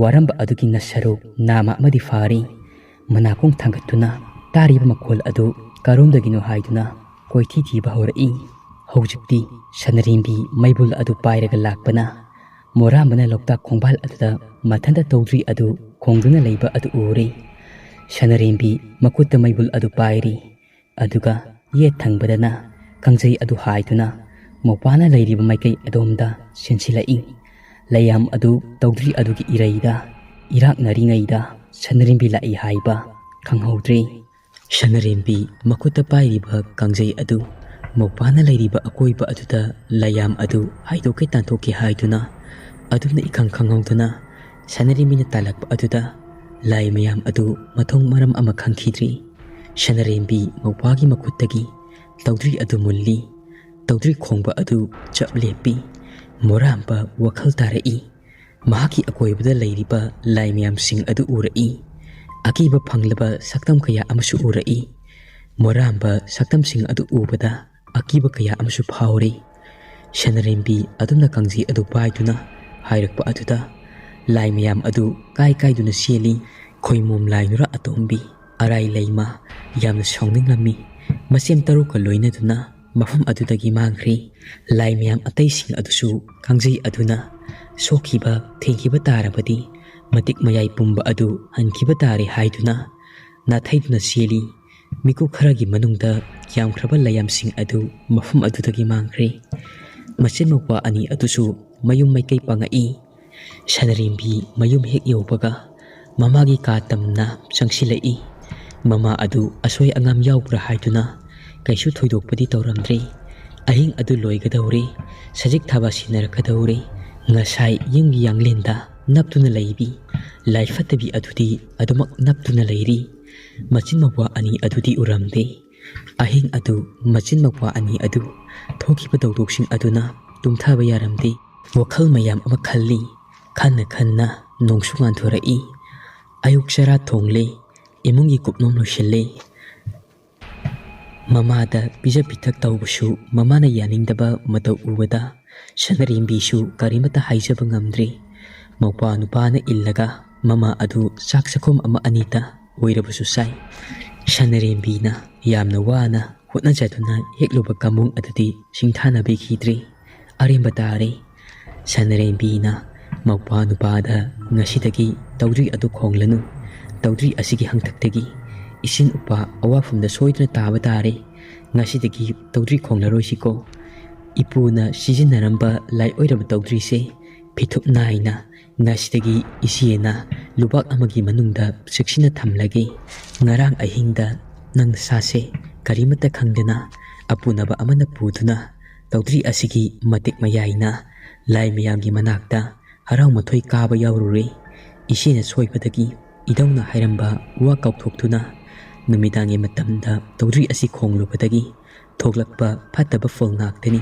ꯋꯥꯔꯝꯕ ꯑꯗꯨꯒꯤ ꯅꯁꯔꯨ ꯅꯥꯃ ꯑꯃꯗꯤ ꯐꯥꯔꯤ꯫ ꯃꯅꯥꯀꯣꯡ ꯊꯥꯡꯒꯠꯇꯨꯅ ꯇꯥꯔꯤꯕ ꯃꯈꯣꯜ ꯑꯗꯨ ꯀꯔꯣꯝꯗꯒꯤꯅꯣ ꯍꯥꯏꯗꯨꯅ ꯀꯣꯏꯊꯤ ꯊꯤꯕ ꯍꯧꯔꯛꯏ꯫ ꯍꯧꯖꯤꯛꯇꯤ ꯁꯅꯔꯦꯝꯕꯤ ꯃꯩꯕꯨꯜ ꯑꯗꯨ ꯄꯥꯏꯔꯒ ꯂꯥꯛꯄꯅ ꯃꯣꯔꯥꯝꯕꯅ ꯂꯣꯛꯇꯥꯛ ꯈꯣꯡꯕꯥꯜ ꯑꯗꯨꯗ ꯃꯊꯟꯇ ꯇꯧꯗ꯭ꯔꯤ ꯑꯗꯨ ꯈꯣꯡꯗꯨꯅ ꯂꯩꯕ ꯑꯗꯨ ꯎꯔꯦ꯫ ꯁꯅꯔꯦꯝꯕꯤ ꯃꯈꯨꯠꯇ ꯃꯩꯕꯨꯜ ꯑꯗꯨ ꯄꯥꯏꯔꯤ꯫ ꯑꯗꯨꯒ ꯌꯦꯠ ꯊꯪꯕꯗꯅ ꯀꯥꯡꯖꯩ ꯑꯗꯨ ꯍꯥꯏꯗꯨꯅ ꯃꯧꯄꯥꯅ ꯂꯩꯔꯤꯕ ꯃꯥꯏꯀꯩ ꯑꯗꯣꯝꯗ ꯆꯦꯟꯁꯤꯜꯂꯛꯏ꯫ ꯂꯩꯌꯥꯝ ꯑꯗꯨ ꯇꯧꯗ꯭ꯔꯤ ꯑꯗꯨꯒꯤ ꯏꯔꯩꯗ ꯏꯔꯥꯛꯅꯔꯤꯉꯩꯗ ꯁꯅꯔꯦꯝꯕꯤ ꯂꯥꯛꯏ ꯍꯥꯏꯕ ꯈꯪꯍꯧꯗ꯭ꯔꯦ꯫ ꯁꯅꯔꯦꯝꯕꯤ ꯃꯈꯨꯠꯇ ꯄꯥꯏꯔꯤꯕ ꯀꯥꯡꯖꯩ ꯑꯗꯨ ꯃꯧꯄꯥꯅ ꯂꯩꯔꯤꯕ ꯑꯀꯣꯏꯕ ꯑꯗꯨꯗ ꯂꯩꯌꯥꯝ ꯑꯗꯨ ꯍꯥꯏꯗꯣꯛꯀꯦ ꯇꯥꯟꯊꯣꯛꯀꯦ ꯍꯥꯏꯗꯨꯅ ꯑꯗꯨꯝꯅ ꯏꯈꯪ ꯈꯪꯍꯧꯗꯅ ꯁꯅꯔꯦꯝꯕꯤꯅ ꯇꯥꯜꯂꯛꯄ ꯑꯗꯨꯗ ꯂꯥꯏ ꯃꯌꯥꯝ ꯑꯗꯨ ꯃꯊꯣꯡ ꯃꯔꯝ ꯑꯃ ꯈꯪꯈꯤꯗ꯭ꯔꯤ꯫ ꯁꯅꯔꯦꯝꯕꯤ ꯃꯧꯄꯥꯒꯤ ꯃꯈꯨꯠꯇꯒꯤ ꯇꯧꯗ꯭ꯔꯤ ꯑꯗꯨ ꯃꯨꯜꯂꯤ꯫ ꯇꯧꯗ꯭ꯔꯤ ꯈꯣꯡꯕ ꯑꯗꯨ ꯆꯞ ꯂꯦꯞꯄꯤ꯫ ꯃꯣꯔꯥꯝꯕ ꯋꯥꯈꯜ ꯇꯥꯔꯛꯏ꯫ ꯃꯍꯥꯛꯀꯤ ꯑꯀꯣꯏꯕꯗ ꯂꯩꯔꯤꯕ ꯂꯥꯏ ꯃꯌꯥꯝꯁꯤꯡ ꯑꯗꯨ ꯎꯔꯛꯏ꯫ ꯑꯀꯤꯕ ꯐꯪꯂꯕ ꯁꯛꯇꯝ ꯀꯌꯥ ꯑꯃꯁꯨ ꯎꯔꯛꯏ꯫ ꯃꯣꯔꯥꯝꯕ ꯁꯛꯇꯝꯁꯤꯡ ꯑꯗꯨ ꯎꯕꯗ ꯑꯀꯤꯕ ꯀꯌꯥ ꯑꯃꯁꯨ ꯐꯥꯎꯔꯤ꯫ ꯁꯅꯔꯦꯝꯕꯤ ꯑꯗꯨꯝꯅ ꯀꯥꯡꯖꯩ ꯑꯗꯨ ꯄꯥꯏꯗꯨꯅ ꯍꯥꯏꯔꯛꯄ ꯑꯗꯨꯗ ꯂꯥꯏ ꯃꯌꯥꯝ ꯑꯗꯨ ꯀꯥꯏ ꯀꯥꯏꯗꯨꯅ ꯆꯦꯜꯂꯤ꯫ ꯈꯣꯏꯃꯣꯝ ꯂꯥꯏ ꯅꯨꯔꯥ ꯑꯇꯣꯝꯕꯤ, ꯑꯔꯥꯏ ꯂꯩꯃ ꯌꯥꯝꯅ ꯁꯥꯎꯅꯤꯡꯂꯝꯃꯤ꯫ ꯃꯆꯦꯝ ꯇꯔꯨꯛꯀ ꯂꯣꯏꯅꯗꯨꯅ ꯃꯐꯝ ꯑꯗꯨꯗꯒꯤ ꯃꯥꯡꯈ꯭ꯔꯤ꯫ ꯂꯥꯏ ꯃꯌꯥꯝ ꯑꯇꯩꯁꯤꯡ ꯑꯗꯨꯁꯨ ꯀꯥꯡꯖꯩ ꯑꯗꯨꯅ ꯁꯣꯛꯈꯤꯕ ꯊꯦꯡꯈꯤꯕ ꯇꯥꯔꯕꯗꯤ ꯃꯇꯤꯛ ꯃꯌꯥꯏ ꯄꯨꯝꯕ ꯑꯗꯨ ꯍꯟꯈꯤꯕ ꯇꯥꯔꯦ ꯍꯥꯏꯗꯨꯅ ꯅꯥꯊꯩꯗꯨꯅ ꯆꯦꯜꯂꯤ꯫ ꯃꯤꯀꯨꯞ ꯈꯔꯒꯤ ꯃꯅꯨꯡꯗ ꯌꯥꯝꯈ꯭ꯔꯕ ꯂꯩꯌꯥꯝꯁꯤꯡ ꯑꯗꯨ ꯃꯐꯝ ꯑꯗꯨꯗꯒꯤ ꯃꯥꯡꯈ꯭ꯔꯦ꯫ ꯃꯆꯤꯟ ꯃꯧꯄ꯭ꯋꯥ ꯑꯅꯤ ꯑꯗꯨꯁꯨ ꯃꯌꯨꯝ ꯃꯥꯏꯀꯩ ꯄꯥꯡꯉꯛꯏ꯫ ꯁꯅꯔꯦꯝꯕꯤ ꯃꯌꯨꯝ ꯍꯦꯛ ꯌꯧꯕꯒ ꯃꯃꯥꯒꯤ ꯀꯥ ꯇꯝꯅ ꯆꯪꯁꯤꯜꯂꯛꯏ꯫ ꯃꯃꯥ ꯑꯗꯨ ꯑꯁꯣꯏ ꯑꯉꯥꯝ ꯌꯥꯎꯕ꯭ꯔꯥ ꯍꯥꯏꯗꯨꯅ ꯀꯩꯁꯨ ꯊꯣꯏꯗꯣꯛꯄꯗꯤ ꯇꯧꯔꯝꯗ꯭ꯔꯦ꯫ ꯑꯍꯤꯡ ꯑꯗꯨ ꯂꯣꯏꯒꯗꯧꯔꯦ꯫ ꯁꯖꯤꯛ ꯊꯥꯕ ꯁꯤꯟꯅꯔꯛꯀꯗꯧꯔꯦ꯫ ꯉꯁꯥꯏ ꯌꯨꯝꯒꯤ ꯌꯥꯡꯂꯦꯟꯗ ꯅꯞꯇꯨꯅ ꯂꯩꯕꯤ ꯂꯥꯏ ꯐꯠꯇꯕꯤ ꯑꯗꯨꯗꯤ ꯑꯗꯨꯃꯛ ꯅꯞꯇꯨꯅ ꯂꯩꯔꯤ꯫ ꯃꯆꯤꯟ ꯃꯧꯄ꯭ꯋꯥ ꯑꯅꯤ ꯑꯗꯨꯗꯤ ꯎꯔꯝꯗꯦ꯫ ꯑꯍꯤꯡ ꯑꯗꯨ ꯃꯆꯤꯟ ꯃꯧꯄ꯭ꯋꯥ ꯑꯅꯤ ꯑꯗꯨ ꯊꯣꯛꯈꯤꯕ ꯊꯧꯗꯣꯛꯁꯤꯡ ꯑꯗꯨꯅ ꯇꯨꯝꯊꯕ ꯌꯥꯔꯝꯗꯦ꯫ ꯋꯥꯈꯜ ꯃꯌꯥꯝ ꯑꯃ ꯈꯜꯂꯤ꯫ ꯈꯟꯅ ꯈꯟꯅ ꯅꯣꯡꯁꯨ ꯉꯥꯟꯊꯣꯔꯛꯏ꯫ ꯑꯌꯨꯛ ꯆꯔꯥ ꯊꯣꯡꯂꯦ꯫ ꯏꯃꯨꯡꯒꯤ ꯀꯨꯞꯅꯣꯝ ꯂꯣꯏꯁꯤꯜꯂꯦ꯫ ꯃꯃꯥꯗ ꯄꯤꯖ ꯄꯤꯊꯛ ꯇꯧꯕꯁꯨ ꯃꯃꯥꯅ ꯌꯥꯅꯤꯡꯗꯕ ꯃꯇꯧ ꯎꯕꯗ ꯁꯅꯔꯦꯝꯕꯤꯁꯨ ꯀꯔꯤꯃꯠꯇ ꯍꯥꯏꯖꯕ ꯉꯝꯗ꯭ꯔꯦ꯫ ꯃꯧꯄ꯭ꯋꯥ ꯅꯨꯄꯥꯅ ꯏꯜꯂꯒ ꯃꯃꯥ ꯑꯗꯨ ꯆꯥꯛ ꯆꯥꯛꯈꯨꯝ ꯑꯃ ꯑꯅꯤꯗ ꯑꯣꯏꯔꯕꯁꯨ ꯆꯥꯏ꯫ ꯁꯅꯔꯦꯝꯕꯤꯅ ꯌꯥꯝꯅ ꯋꯥꯅ ꯍꯣꯠꯅꯖꯗꯨꯅ ꯍꯦꯛꯂꯨꯕ ꯀꯃꯨꯡ ꯑꯗꯨꯗꯤ ꯁꯤꯡꯊꯥꯅꯕꯤꯈꯤꯗ꯭ꯔꯦ꯫ ꯑꯔꯦꯝꯕ ꯇꯥꯔꯦ꯫ ꯁꯅꯔꯦꯝꯕꯤꯅ ꯃꯧꯄ꯭ꯋꯥ ꯅꯨꯄꯥꯗ ꯉꯁꯤꯗꯒꯤ ꯇꯧꯗ꯭ꯔꯤ ꯑꯗꯨ ꯈꯣꯡꯂꯅꯨ꯫ ꯇꯧꯗ꯭ꯔꯤ ꯑꯁꯤꯒꯤ ꯍꯪꯊꯛꯇꯒꯤ ꯏꯆꯤꯟ ꯎꯄꯥ ꯑꯋꯥꯐꯝꯗ ꯁꯣꯏꯗꯅ ꯇꯥꯕ ꯇꯥꯔꯦ꯫ "ꯉꯁꯤꯗꯒꯤ ꯇꯧꯗ꯭ꯔꯤ ꯈꯣꯡꯂꯔꯣꯏꯁꯤꯀꯣ꯫ ꯏꯄꯨꯅ ꯁꯤꯖꯤꯟꯅꯔꯝꯕ ꯂꯥꯏ ꯑꯣꯏꯔꯕ ꯇꯧꯗ꯭ꯔꯤꯁꯦ ꯐꯤꯊꯨꯞ ꯅꯥꯏꯅ ꯉꯁꯤꯗꯒꯤ ꯏꯆꯦꯅ ꯂꯨꯕꯥꯛ ꯑꯃꯒꯤ ꯃꯅꯨꯡꯗ ꯆꯦꯛꯁꯤꯟꯅ ꯊꯝꯂꯒꯦ꯫ ꯉꯔꯥꯡ ꯑꯍꯤꯡꯗ ꯅꯪ ꯁꯥꯁꯦ ꯀꯔꯤꯃꯠꯇ ꯈꯪꯗꯅ ꯑꯄꯨꯅꯕ ꯑꯃꯅ ꯄꯨꯗꯨꯅ ꯇꯧꯗ꯭ꯔꯤ ꯑꯁꯤꯒꯤ ꯃꯇꯤꯛ ꯃꯌꯥꯏꯅ ꯂꯥꯏ ꯃꯌꯥꯝꯒꯤ ꯃꯅꯥꯛꯇ ꯍꯔꯥꯎ ꯃꯊꯣꯏ ꯀꯥꯕ ꯌꯥꯎꯔꯨꯔꯦ꯫ ꯏꯆꯦꯅ ꯁꯣꯏꯕꯗꯒꯤ ꯏꯙꯧꯅ ꯍꯥꯏꯔꯝꯕ ꯋꯥ ꯀꯥꯎꯊꯣꯛꯇꯨꯅ ꯅꯨꯃꯤꯗꯥꯡꯒꯤ ꯃꯇꯝꯗ ꯇꯧꯗ꯭ꯔꯤ ꯑꯁꯤ ꯈꯣꯡꯂꯨꯕꯗꯒꯤ ꯊꯣꯛꯂꯛꯄ ꯐꯠꯇꯕ ꯐꯜ ꯉꯥꯛꯇꯅꯤ꯫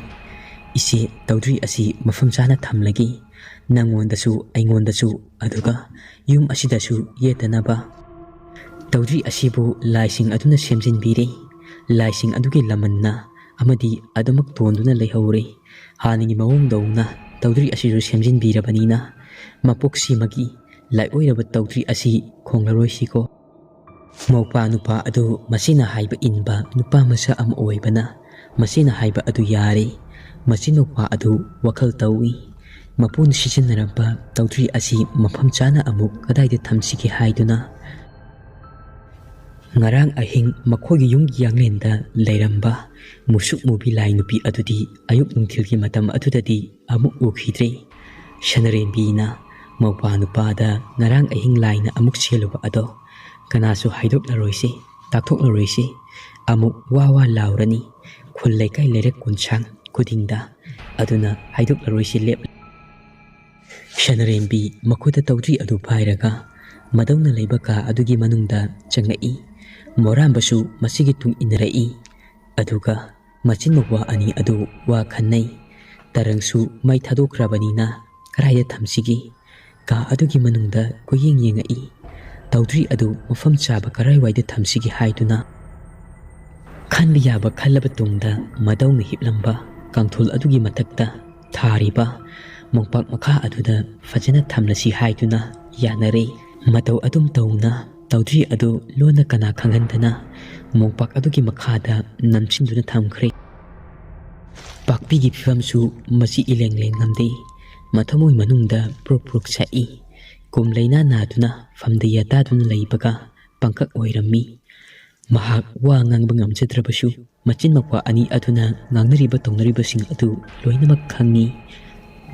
ꯏꯆꯦ, ꯇꯧꯗ꯭ꯔꯤ ꯑꯁꯤ ꯃꯐꯝ ꯆꯥꯅ ꯊꯝꯂꯒꯦ, ꯅꯪꯉꯣꯟꯗꯁꯨ ꯑꯩꯉꯣꯟꯗꯁꯨ, ꯑꯗꯨꯒ ꯌꯨꯝ ꯑꯁꯤꯗꯁꯨ ꯌꯦꯠꯇꯅꯕ꯫ ꯇꯧꯗ꯭ꯔꯤ ꯑꯁꯤꯕꯨ ꯂꯥꯏꯁꯤꯡ ꯑꯗꯨꯅ ꯁꯦꯝꯖꯤꯟꯕꯤꯔꯦ꯫ ꯂꯥꯏꯁꯤꯡ ꯑꯗꯨꯒꯤ ꯂꯃꯟꯅ ꯑꯃꯗꯤ ꯑꯗꯨꯃꯛ ꯇꯣꯟꯗꯨꯅ ꯂꯩꯍꯧꯔꯦ꯫ ꯍꯥꯟꯅꯒꯤ ꯃꯑꯣꯡꯗꯧꯅ ꯇꯧꯗ꯭ꯔꯤ ꯑꯁꯤꯁꯨ ꯁꯦꯝꯖꯤꯟꯕꯤꯔꯕꯅꯤꯅ ꯃꯄꯣꯛꯁꯤꯃꯒꯤ ꯂꯥꯏꯑꯣꯏꯔꯕ ꯇꯧꯗ꯭ꯔꯤ ꯑꯁꯤ ꯈꯣꯡꯂꯔꯣꯏꯁꯤꯀꯣ꯫ ꯃꯧꯄꯥ ꯅꯨꯄꯥ ꯑꯗꯨ ꯃꯁꯤꯅ ꯍꯥꯏꯕ ꯏꯟꯕ ꯅꯨꯄꯥ ꯃꯆꯥ ꯑꯃ ꯑꯣꯏꯕꯅ ꯃꯁꯤꯅ ꯍꯥꯏꯕ ꯑꯗꯨ ꯌꯥꯔꯦ꯫ ꯃꯆꯤꯟ ꯃꯧꯄꯥ ꯑꯗꯨ ꯋꯥꯈꯜ ꯇꯧꯏ꯫ ꯃꯄꯨꯅ ꯁꯤꯖꯤꯟꯅꯔꯝꯕ ꯇꯧꯗ꯭ꯔꯤ ꯑꯁꯤ ꯃꯐꯝ ꯆꯥꯅ ꯑꯃꯨꯛ ꯀꯗꯥꯏꯗ ꯊꯝꯁꯤꯒꯦ ꯍꯥꯏꯗꯨꯅ꯫ ꯉꯔꯥꯡ ꯑꯍꯤꯡ ꯃꯈꯣꯏꯒꯤ ꯌꯨꯝꯒꯤ ꯌꯥꯡꯂꯦꯟꯗ ꯂꯩꯔꯝꯕ ꯃꯨꯁꯨꯛ ꯃꯨꯕꯤ ꯂꯥꯏ ꯅꯨꯄꯤ ꯑꯗꯨꯗꯤ ꯑꯌꯨꯛ ꯅꯨꯡꯊꯤꯜꯒꯤ ꯃꯇꯝ ꯑꯗꯨꯗꯗꯤ ꯑꯃꯨꯛ ꯎꯈꯤꯗ꯭ꯔꯦ꯫ ꯁꯅꯔꯦꯝꯕꯤꯅ ꯃꯧꯄꯥ ꯅꯨꯄꯥꯗ ꯉꯔꯥꯡ ꯑꯍꯤꯡ ꯂꯥꯏꯅ ꯑꯃꯨꯛ ꯆꯦꯜꯂꯨꯕ ꯑꯗꯣ ꯀꯅꯥꯁꯨ ꯍꯥꯏꯗꯣꯛꯂꯔꯣꯏꯁꯤ, ꯇꯥꯛꯊꯣꯛꯂꯔꯣꯏꯁꯤ꯫ ꯑꯃꯨꯛ ꯋꯥ ꯋꯥ ꯂꯥꯎꯔꯅꯤ꯫ ꯈꯨꯜ ꯂꯩꯀꯥꯏ ꯂꯩꯔꯛ ꯀꯣꯟꯁꯥꯡ ꯈꯨꯗꯤꯡꯗ꯫ ꯑꯗꯨꯅ ꯍꯥꯏꯗꯣꯛꯂꯔꯣꯏꯁꯤ, ꯂꯦꯞ꯫ ꯁꯅꯔꯦꯝꯕꯤ ꯃꯈꯨꯠꯇ ꯇꯧꯗ꯭ꯔꯤ ꯑꯗꯨ ꯄꯥꯏꯔꯒ ꯃꯗꯧꯅ ꯂꯩꯕ ꯀꯥ ꯑꯗꯨꯒꯤ ꯃꯅꯨꯡꯗ ꯆꯪꯂꯛꯏ꯫ ꯃꯣꯔꯥꯝꯕꯁꯨ ꯃꯁꯤꯒꯤ ꯇꯨꯡ ꯏꯟꯅꯔꯛꯏ꯫ ꯑꯗꯨꯒ ꯃꯆꯤꯟ ꯃꯧꯄ꯭ꯋꯥ ꯑꯅꯤ ꯑꯗꯨ ꯋꯥ ꯈꯟꯅꯩ꯫ ꯇꯔꯪꯁꯨ ꯃꯩ ꯊꯥꯗꯣꯛꯈ꯭ꯔꯕꯅꯤꯅ ꯀꯗꯥꯏꯗ ꯊꯝꯁꯤꯒꯦ? ꯀꯥ ꯑꯗꯨꯒꯤ ꯃꯅꯨꯡꯗ ꯀꯣꯏꯌꯦꯡ ꯌꯦꯡꯉꯛꯏ꯫ ꯇꯧꯗ꯭ꯔꯤ ꯑꯗꯨ ꯃꯐꯝ ꯆꯥꯕ ꯀꯔꯥꯏꯋꯥꯏꯗ ꯊꯝꯁꯤꯒꯦ ꯍꯥꯏꯗꯨꯅ꯫ ꯈꯟꯕ ꯌꯥꯕ ꯈꯜꯂꯕ ꯇꯨꯡꯗ ꯃꯗꯧꯅ ꯍꯤꯞꯂꯝꯕ ꯀꯥꯡꯊꯣꯜ ꯑꯗꯨꯒꯤ ꯃꯊꯛꯇ ꯊꯥꯔꯤꯕ ꯃꯣꯝꯄꯥꯛ ꯃꯈꯥ ꯑꯗꯨꯗ ꯐꯖꯅ ꯊꯝꯂꯁꯤ ꯍꯥꯏꯗꯨꯅ ꯌꯥꯅꯔꯦ꯫ ꯃꯇꯧ ꯑꯗꯨꯝ ꯇꯧꯅ ꯇꯧꯗ꯭ꯔꯤ ꯑꯗꯨ ꯂꯣꯟꯅ ꯀꯅꯥ ꯈꯪꯍꯟꯗꯅ ꯃꯣꯝꯄꯥꯛ ꯑꯗꯨꯒꯤ ꯃꯈꯥꯗ ꯅꯝꯁꯤꯟꯗꯨꯅ ꯊꯝꯈ꯭ꯔꯦ꯫ ꯄꯥꯛꯄꯤꯒꯤ ꯐꯤꯕꯝꯁꯨ ꯃꯁꯤ ꯏꯂꯦꯡ ꯂꯦꯡꯉꯝꯗꯦ꯫ ꯃꯊꯃꯣꯏ ꯃꯅꯨꯡꯗ ꯄ꯭ꯔꯨꯛ ꯄ꯭ꯔꯨꯛ ꯁꯛꯏ꯫ ꯀꯨꯝ ꯂꯩꯅꯥ ꯅꯥꯗꯨꯅ ꯐꯝꯗ ꯌꯥꯇꯥꯗꯨꯅ ꯂꯩꯕꯒ ꯄꯪꯀꯛ ꯑꯣꯏꯔꯝꯃꯤ꯫ ꯃꯍꯥꯛ ꯋꯥ ꯉꯥꯡꯕ ꯉꯝꯖꯗ꯭ꯔꯕꯁꯨ ꯃꯆꯤꯟ ꯃꯧꯄ꯭ꯋꯥ ꯑꯅꯤ ꯑꯗꯨꯅ ꯉꯥꯡꯅꯔꯤꯕ ꯇꯧꯅꯔꯤꯕꯁꯤꯡ ꯑꯗꯨ ꯂꯣꯏꯅꯃꯛ ꯈꯪꯏ꯫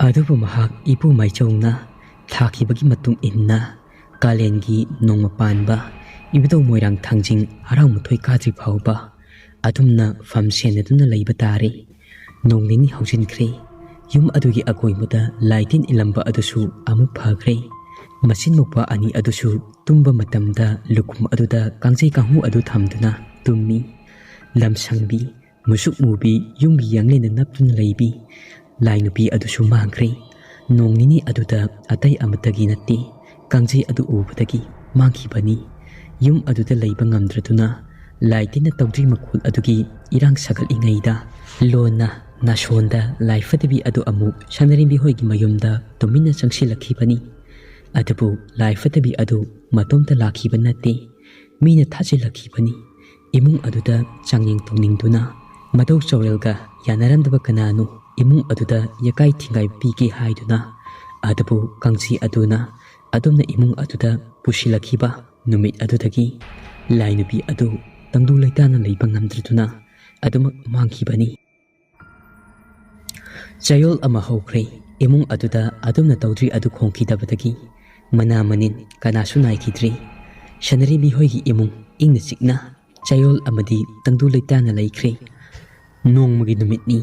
ꯑꯗꯨꯕꯨ ꯃꯍꯥꯛ ꯏꯄꯨ ꯃꯥꯏꯆꯧꯅ ꯊꯥꯈꯤꯕꯒꯤ ꯃꯇꯨꯡ ꯏꯟꯅ ꯀꯥꯂꯦꯟꯒꯤ ꯅꯣꯡꯃ ꯄꯥꯟꯕ ꯏꯕꯨꯙꯧ ꯃꯣꯏꯔꯥꯡ ꯊꯥꯡꯖꯤꯡ ꯍꯔꯥꯎ ꯃꯊꯣꯏ ꯀꯥꯗ꯭ꯔꯤ ꯐꯥꯎꯕ ꯑꯗꯨꯝꯅ ꯐꯝ ꯁꯦꯟꯅꯗꯨꯅ ꯂꯩꯕ ꯇꯥꯔꯦ꯫ ꯅꯣꯡ ꯅꯤꯅꯤ ꯍꯧꯖꯤꯟꯈ꯭ꯔꯦ꯫ ꯌꯨꯝ ꯑꯗꯨꯒꯤ ꯑꯀꯣꯏꯕꯗ ꯂꯥꯏ ꯇꯤꯟ ꯏꯜꯂꯝꯕ ꯑꯗꯨꯁꯨ ꯑꯃꯨꯛ ꯐꯈ꯭ꯔꯦ꯫ ꯃꯆꯤꯟ ꯃꯧꯄ꯭ꯋꯥ ꯑꯅꯤ ꯑꯗꯨꯁꯨ ꯇꯨꯝꯕ ꯃꯇꯝꯗ ꯂꯨꯈꯨꯝ ꯑꯗꯨꯗ ꯀꯥꯡꯖꯩ ꯀꯥꯡꯍꯨ ꯑꯗꯨ ꯊꯝꯗꯨꯅ ꯇꯨꯝꯃꯤ꯫ ꯂꯝ ꯁꯪꯕꯤ, ꯃꯨꯁꯨꯛ ꯃꯨꯕꯤ ꯌꯨꯝꯒꯤ ꯌꯥꯡꯂꯦꯟꯗ ꯅꯞꯇꯨꯅ ꯂꯩꯕꯤ ꯂꯥꯏ ꯅꯨꯄꯤ ꯑꯗꯨꯁꯨ ꯃꯥꯡꯈ꯭ꯔꯦ꯫ ꯅꯣꯡ ꯅꯤꯅꯤ ꯑꯗꯨꯗ ꯑꯇꯩ ꯑꯃꯠꯇꯒꯤ ꯅꯠꯇꯦ, ꯀꯥꯡꯖꯩ ꯑꯗꯨ ꯎꯕꯗꯒꯤ ꯃꯥꯡꯈꯤꯕꯅꯤ꯫ ꯌꯨꯝ ꯑꯗꯨꯗ ꯂꯩꯕ ꯉꯝꯗ꯭ꯔꯗꯨꯅ ꯂꯥꯏ ꯇꯤꯟꯅ ꯇꯧꯗ꯭ꯔꯤ ꯃꯈꯣꯜ ꯑꯗꯨꯒꯤ ꯏꯔꯥꯡ ꯁꯥꯒꯠꯂꯤꯉꯩꯗ ꯂꯣꯟꯅ ꯅꯥꯁꯣꯟꯗ ꯂꯥꯏ ꯐꯠꯇꯕꯤ ꯑꯗꯨ ꯑꯃꯨꯛ ꯁꯅꯥꯔꯦꯝꯕꯤ ꯍꯣꯏꯒꯤ ꯃꯌꯨꯝꯗ ꯇꯨꯃꯤꯟꯅ ꯆꯪꯁꯤꯜꯂꯛꯈꯤꯕꯅꯤ꯫ ꯑꯗꯨꯕꯨ ꯂꯥꯏ ꯐꯠꯇꯕꯤ ꯑꯗꯨ ꯃꯇꯣꯝꯇ ꯂꯥꯛꯈꯤꯕ ꯅꯠꯇꯦ꯫ ꯃꯤꯅ ꯊꯥꯖꯤꯜꯂꯛꯈꯤꯕꯅꯤ꯫ ꯏꯃꯨꯡ ꯑꯗꯨꯗ ꯆꯥꯡꯌꯦꯡ ꯇꯧꯅꯤꯡꯗꯨꯅ ꯃꯙꯧ ꯆꯥꯎꯔꯦꯜꯒ ꯌꯥꯅꯔꯝꯗꯕ ꯀꯅꯥꯅꯣ ꯏꯃꯨꯡ ꯑꯗꯨꯗ ꯌꯥꯀꯥꯏ ꯊꯤꯡꯒꯥꯏ ꯄꯤꯒꯦ ꯍꯥꯏꯗꯨꯅ꯫ ꯑꯗꯨꯕꯨ ꯀꯥꯡꯖꯩ ꯑꯗꯨꯅ ꯑꯗꯨꯝꯅ ꯏꯃꯨꯡ ꯑꯗꯨꯗ ꯄꯨꯁꯤꯜꯂꯛꯈꯤꯕ ꯅꯨꯃꯤꯠ ꯑꯗꯨꯗꯒꯤ ꯂꯥꯏ ꯅꯨꯄꯤ ꯑꯗꯨ ꯇꯪꯗꯨ ꯂꯩꯇꯥꯅ ꯂꯩꯕ ꯉꯝꯗ꯭ꯔꯗꯨꯅ ꯑꯗꯨꯃꯛ ꯃꯥꯡꯈꯤꯕꯅꯤ꯫ ꯆꯌꯣꯜ ꯑꯃ ꯍꯧꯈ꯭ꯔꯦ꯫ ꯏꯃꯨꯡ ꯑꯗꯨꯗ ꯑꯗꯨꯝꯅ ꯇꯧꯗ꯭ꯔꯤ ꯑꯗꯨ ꯈꯣꯡꯈꯤꯗꯕꯗꯒꯤ ꯃꯅꯥ ꯃꯅꯤꯟ ꯀꯅꯥꯁꯨ ꯅꯥꯏꯈꯤꯗ꯭ꯔꯤ꯫ ꯁꯅꯥꯔꯦꯝꯕꯤ ꯍꯣꯏꯒꯤ ꯏꯃꯨꯡ ꯏꯪꯅ ꯆꯤꯛꯅ ꯆꯌꯣꯜ ꯑꯃꯗꯤ ꯇꯪꯗꯨ ꯂꯩꯇꯥꯅ ꯂꯩꯈ꯭ꯔꯦ꯫ ꯅꯣꯡꯃꯒꯤ ꯅꯨꯃꯤꯠꯅꯤ꯫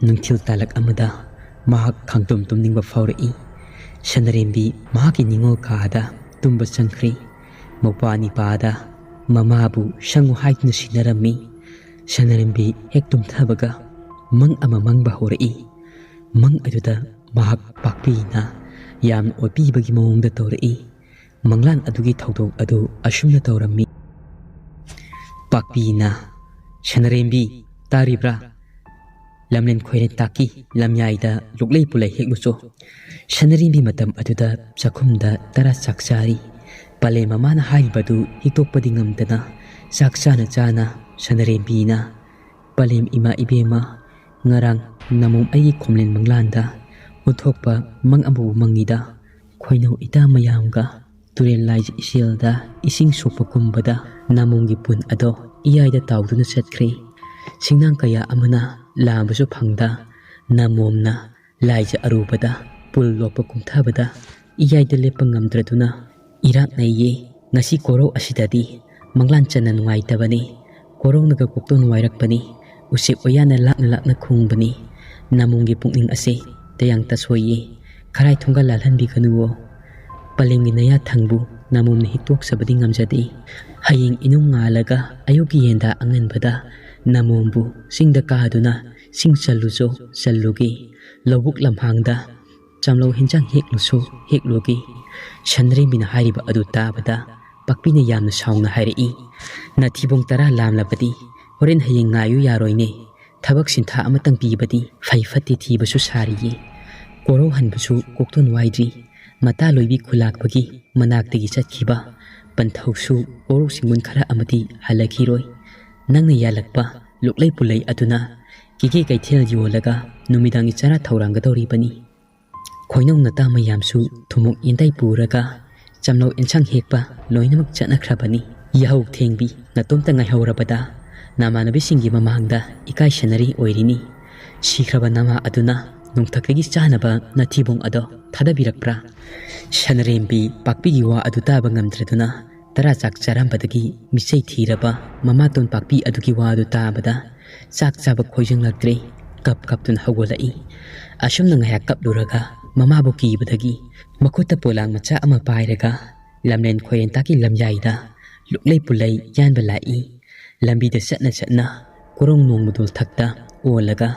ꯅꯨꯡꯊꯤꯜ ꯇꯥꯂꯛ ꯑꯃꯗ ꯃꯍꯥꯛ ꯈꯥꯡꯇꯨꯝ ꯇꯨꯝꯅꯤꯡꯕ ꯐꯥꯎꯔꯛꯏ꯫ ꯁꯅꯥꯔꯦꯝꯕꯤ ꯃꯍꯥꯛꯀꯤ ꯅꯤꯡꯉꯣꯜ ꯀꯥꯗ ꯇꯨꯝꯕ ꯆꯪꯈ꯭ꯔꯦ꯫ ꯃꯧꯄ꯭ꯋꯥ ꯅꯤꯄꯥꯗ ꯃꯃꯥꯕꯨ ꯁꯪꯉꯨ ꯍꯥꯏꯗꯨꯅ ꯁꯤꯟꯅꯔꯝꯃꯤ꯫ ꯁꯅꯥꯔꯦꯝꯕꯤ ꯍꯦꯛ ꯇꯨꯝꯊꯕꯒ ꯃꯪ ꯑꯃ ꯃꯪꯕ ꯍꯧꯔꯛꯏ꯫ ꯃꯪ ꯑꯗꯨꯗ ꯃꯍꯥꯛ ꯄꯥꯛꯄꯤꯅ ꯌꯥꯝꯅ ꯑꯣꯠꯄꯤꯕꯒꯤ ꯃꯑꯣꯡꯗ ꯇꯧꯔꯛꯏ꯫ ꯃꯪꯂꯥꯟ ꯑꯗꯨꯒꯤ ꯊꯧꯗꯣꯛ ꯑꯗꯨ ꯑꯁꯨꯝꯅ ꯇꯧꯔꯝꯃꯤ꯫ ꯄꯥꯛꯄꯤꯅ, "ꯁꯅꯥꯔꯦꯝꯕꯤ, ꯇꯥꯔꯤꯕ꯭ꯔꯥ? ꯂꯝꯂꯦꯟ ꯈꯣꯏꯔꯦꯟ ꯇꯥꯛꯀꯤ ꯂꯝꯌꯥꯏꯗ ꯂꯣꯛꯂꯩ ꯄꯨꯂꯩ ꯍꯦꯛꯂꯨꯆꯣ꯫" ꯁꯅꯥꯔꯦꯝꯕꯤ ꯃꯇꯝ ꯑꯗꯨꯗ ꯆꯥꯛꯈꯨꯝꯗ ꯇꯔꯥ ꯆꯥꯛ ꯆꯥꯔꯤ꯫ ꯄꯂꯦꯝ ꯃꯃꯥꯅ ꯍꯥꯏꯔꯤꯕꯗꯨ ꯍꯤꯛꯇꯣꯛꯄꯗꯤ ꯉꯝꯗꯅ ꯆꯥꯛ ꯆꯥꯅ ꯆꯥꯅ ꯁꯅꯥꯔꯦꯝꯕꯤꯅ, "ꯄꯂꯦꯝ ꯏꯃꯥ ꯏꯕꯦꯝꯃ, ꯉꯔꯥꯡ ꯅꯃꯣꯝ ꯑꯩꯒꯤ ꯈꯣꯝꯂꯦꯟ ꯃꯪꯂꯥꯟꯗ ꯑꯣꯟꯊꯣꯛꯄ ꯃꯪ ꯑꯃꯕꯨ ꯃꯪꯉꯤꯗ꯫ ꯈꯣꯏꯅꯧ ꯏꯇꯥ ꯃꯌꯥꯝꯒ ꯇꯨꯔꯦꯜ ꯂꯥꯏ ꯏꯆꯦꯜꯗ ꯏꯁꯤꯡ ꯁꯣꯛꯄ ꯀꯨꯝꯕꯗ ꯅꯃꯣꯝꯒꯤ ꯄꯨꯟ ꯑꯗꯣ ꯏꯌꯥꯏꯗ ꯇꯥꯎꯗꯨꯅ ꯆꯠꯈ꯭ꯔꯦ꯫ ꯁꯤꯡꯅꯥꯡ ꯀꯌꯥ ꯑꯃꯅ ꯂꯥꯝꯕꯁꯨ ꯐꯪꯗ, ꯅꯃꯣꯝꯅ ꯂꯥꯏꯖ ꯑꯔꯨꯕꯗ ꯄꯨꯜ ꯂꯣꯛꯄ ꯀꯨꯝꯊꯕꯗ ꯏꯌꯥꯏꯗ ꯂꯦꯞꯄ ꯉꯝꯗ꯭ꯔꯗꯨꯅ ꯏꯔꯥꯛ ꯅꯩꯌꯦ꯫ ꯉꯁꯤ ꯀꯣꯔꯧ ꯑꯁꯤꯗꯗꯤ ꯃꯪꯂꯥꯟ ꯆꯟꯅ ꯅꯨꯡꯉꯥꯏꯇꯕꯅꯤ꯫ ꯀꯣꯔꯧꯅꯒ ꯀꯣꯛꯇꯣꯟ ꯋꯥꯏꯔꯛꯄꯅꯤ꯫ ꯎꯆꯦꯛ ꯋꯥꯌꯥꯅ ꯂꯥꯛꯅ ꯂꯥꯛꯅ ꯈꯣꯡꯕꯅꯤ꯫ ꯅꯃꯣꯝꯒꯤ ꯄꯨꯛꯅꯤꯡ ꯑꯁꯦ ꯇꯌꯥꯡ ꯇꯁꯣꯏꯌꯦ꯫ ꯈꯔꯥꯏ ꯊꯣꯡꯒ ꯂꯥꯜꯍꯟꯕꯤꯒꯅꯨꯋꯣ꯫ ꯄꯂꯦꯝꯒꯤ ꯅꯌꯥ ꯊꯪꯕꯨ ꯅꯃꯣꯝꯅ ꯍꯤꯛꯇꯣꯛꯆꯕꯗꯤ ꯉꯝꯖꯗꯦ꯫ ꯍꯌꯦꯡ ꯏꯅꯨꯡ ꯉꯥꯜꯂꯒ ꯑꯌꯨꯛꯀꯤ ꯌꯦꯟꯗꯥ ꯑꯉꯟꯕꯗ ꯅꯃꯣꯝꯕꯨ ꯆꯤꯡꯗ ꯀꯥꯗꯨꯅ ꯁꯤꯡ ꯆꯜꯂꯨꯆꯣ, ꯆꯜꯂꯨꯒꯦ꯫ ꯂꯧꯕꯨꯛ ꯂꯝꯍꯥꯡꯗ ꯆꯥꯝꯂꯧ ꯍꯦꯟꯖꯥꯡ ꯍꯦꯛꯂꯨꯁꯨ ꯍꯦꯛꯂꯨꯒꯦ꯫ ꯁꯟꯔꯦꯝꯕꯤꯅ ꯍꯥꯏꯔꯤꯕ ꯑꯗꯨ ꯇꯥꯕꯗ ꯄꯥꯛꯄꯤꯅ ꯌꯥꯝꯅ ꯁꯥꯎꯅ ꯍꯥꯏꯔꯛꯏ, "ꯅꯊꯤꯕꯣꯡ ꯇꯔꯥ ꯂꯥꯝꯂꯕꯗꯤ ꯍꯣꯔꯦꯟ ꯍꯌꯦꯡ ꯉꯥꯏꯌꯨ ꯌꯥꯔꯣꯏꯅꯦ꯫ ꯊꯕꯛ ꯁꯤꯟꯊꯥ ꯑꯃꯇꯪ ꯄꯤꯕꯗꯤ ꯐꯩ ꯐꯠꯇꯦ ꯊꯤꯕꯁꯨ ꯁꯥꯔꯤꯌꯦ꯫" ꯀꯣꯔꯧ ꯍꯟꯕꯁꯨ ꯀꯣꯛꯇꯣꯟ ꯋꯥꯏꯗ꯭ꯔꯤ꯫ ꯃꯇꯥ ꯂꯣꯏꯕꯤ ꯈꯨꯂꯥꯛꯄꯒꯤ ꯃꯅꯥꯛꯇꯒꯤ ꯆꯠꯈꯤꯕ ꯄꯟꯊꯧꯁꯨ ꯀꯣꯔꯧ ꯁꯤꯡꯕꯨꯟ ꯈꯔ ꯑꯃꯗꯤ ꯍꯜꯂꯛꯈꯤꯔꯣꯏ꯫ ꯅꯪꯅ ꯌꯥꯜꯂꯛꯄ ꯂꯣꯛꯂꯩ ꯄꯨꯂꯩ ꯑꯗꯨꯅ ꯀꯤꯒꯦ ꯀꯩꯊꯦꯜ ꯌꯣꯜꯂꯒ ꯅꯨꯃꯤꯗꯥꯡꯒꯤ ꯆꯔꯥ ꯊꯧꯔꯥꯡꯒꯗꯧꯔꯤꯕꯅꯤ꯫ ꯈꯣꯏꯅꯧ ꯅꯇꯥ ꯃꯌꯥꯝꯁꯨ ꯊꯨꯝꯃꯣꯛ ꯌꯦꯟꯗꯥꯏ ꯄꯨꯔꯒ ꯆꯥꯝꯂꯧ ꯑꯦꯟꯁꯥꯡ ꯍꯦꯛꯄ ꯂꯣꯏꯅꯃꯛ ꯆꯠꯅꯈ꯭ꯔꯕꯅꯤ꯫ ꯌꯥꯍꯧ ꯊꯦꯡꯕꯤ ꯅꯇꯣꯝꯇ ꯉꯥꯏꯍꯧꯔꯕꯗ ꯅꯃꯥꯟꯅꯕꯤꯁꯤꯡꯒꯤ ꯃꯃꯥꯡꯗ ꯏꯀꯥꯏꯁꯅꯔꯤ ꯑꯣꯏꯔꯤꯅꯤ꯫ ꯁꯤꯈ꯭ꯔꯕ ꯅꯃꯥ ꯑꯗꯨꯅ ꯅꯣꯡꯊꯛꯇꯒꯤ ꯆꯥꯅꯕ ꯅꯊꯤꯕꯣꯡ ꯑꯗꯣ ꯊꯥꯗꯕꯤꯔꯛꯄ꯭ꯔꯥ? ꯁꯅꯔꯦꯝꯕꯤ ꯄꯥꯛꯄꯤꯒꯤ ꯋꯥ ꯑꯗꯨ ꯇꯥꯕ ꯉꯝꯗ꯭ꯔꯗꯨꯅ ꯇꯔꯥ ꯆꯥꯛ ꯆꯥꯔꯝꯕꯗꯒꯤ ꯃꯤꯆꯩ ꯊꯤꯔꯕ ꯃꯃꯥꯇꯣꯟ ꯄꯥꯛꯄꯤ ꯑꯗꯨꯒꯤ ꯋꯥ ꯑꯗꯨ ꯇꯥꯕꯗ ꯆꯥꯛ ꯆꯥꯕ ꯈꯣꯏꯖꯪꯂꯛꯇ꯭ꯔꯦ꯫ ꯀꯞ ꯀꯞꯇꯨꯅ ꯍꯧꯒꯠꯂꯛꯏ꯫ ꯑꯁꯨꯝꯅ ꯉꯥꯏꯍꯥꯛ ꯀꯞꯂꯨꯔꯒ ꯃꯃꯥꯕꯨ ꯀꯤꯕꯗꯒꯤ ꯃꯈꯨꯠꯇ ꯄꯣꯂꯥꯡ ꯃꯆꯥ ꯑꯃ ꯄꯥꯏꯔꯒ ꯂꯝꯂꯦꯟ ꯈꯣꯏꯔꯦꯟꯇꯥꯛꯀꯤ ꯂꯝꯌꯥꯏꯗ ꯂꯨꯛꯂꯩ ꯄꯨꯂꯩ ꯌꯥꯟꯕ ꯂꯥꯛꯏ꯫ ꯂꯝꯕꯤꯗ ꯆꯠꯅ ꯆꯠꯅ ꯀꯣꯔꯧ ꯅꯣꯡꯃꯗꯣꯜ ꯊꯛꯇ ꯑꯣꯜꯂꯒ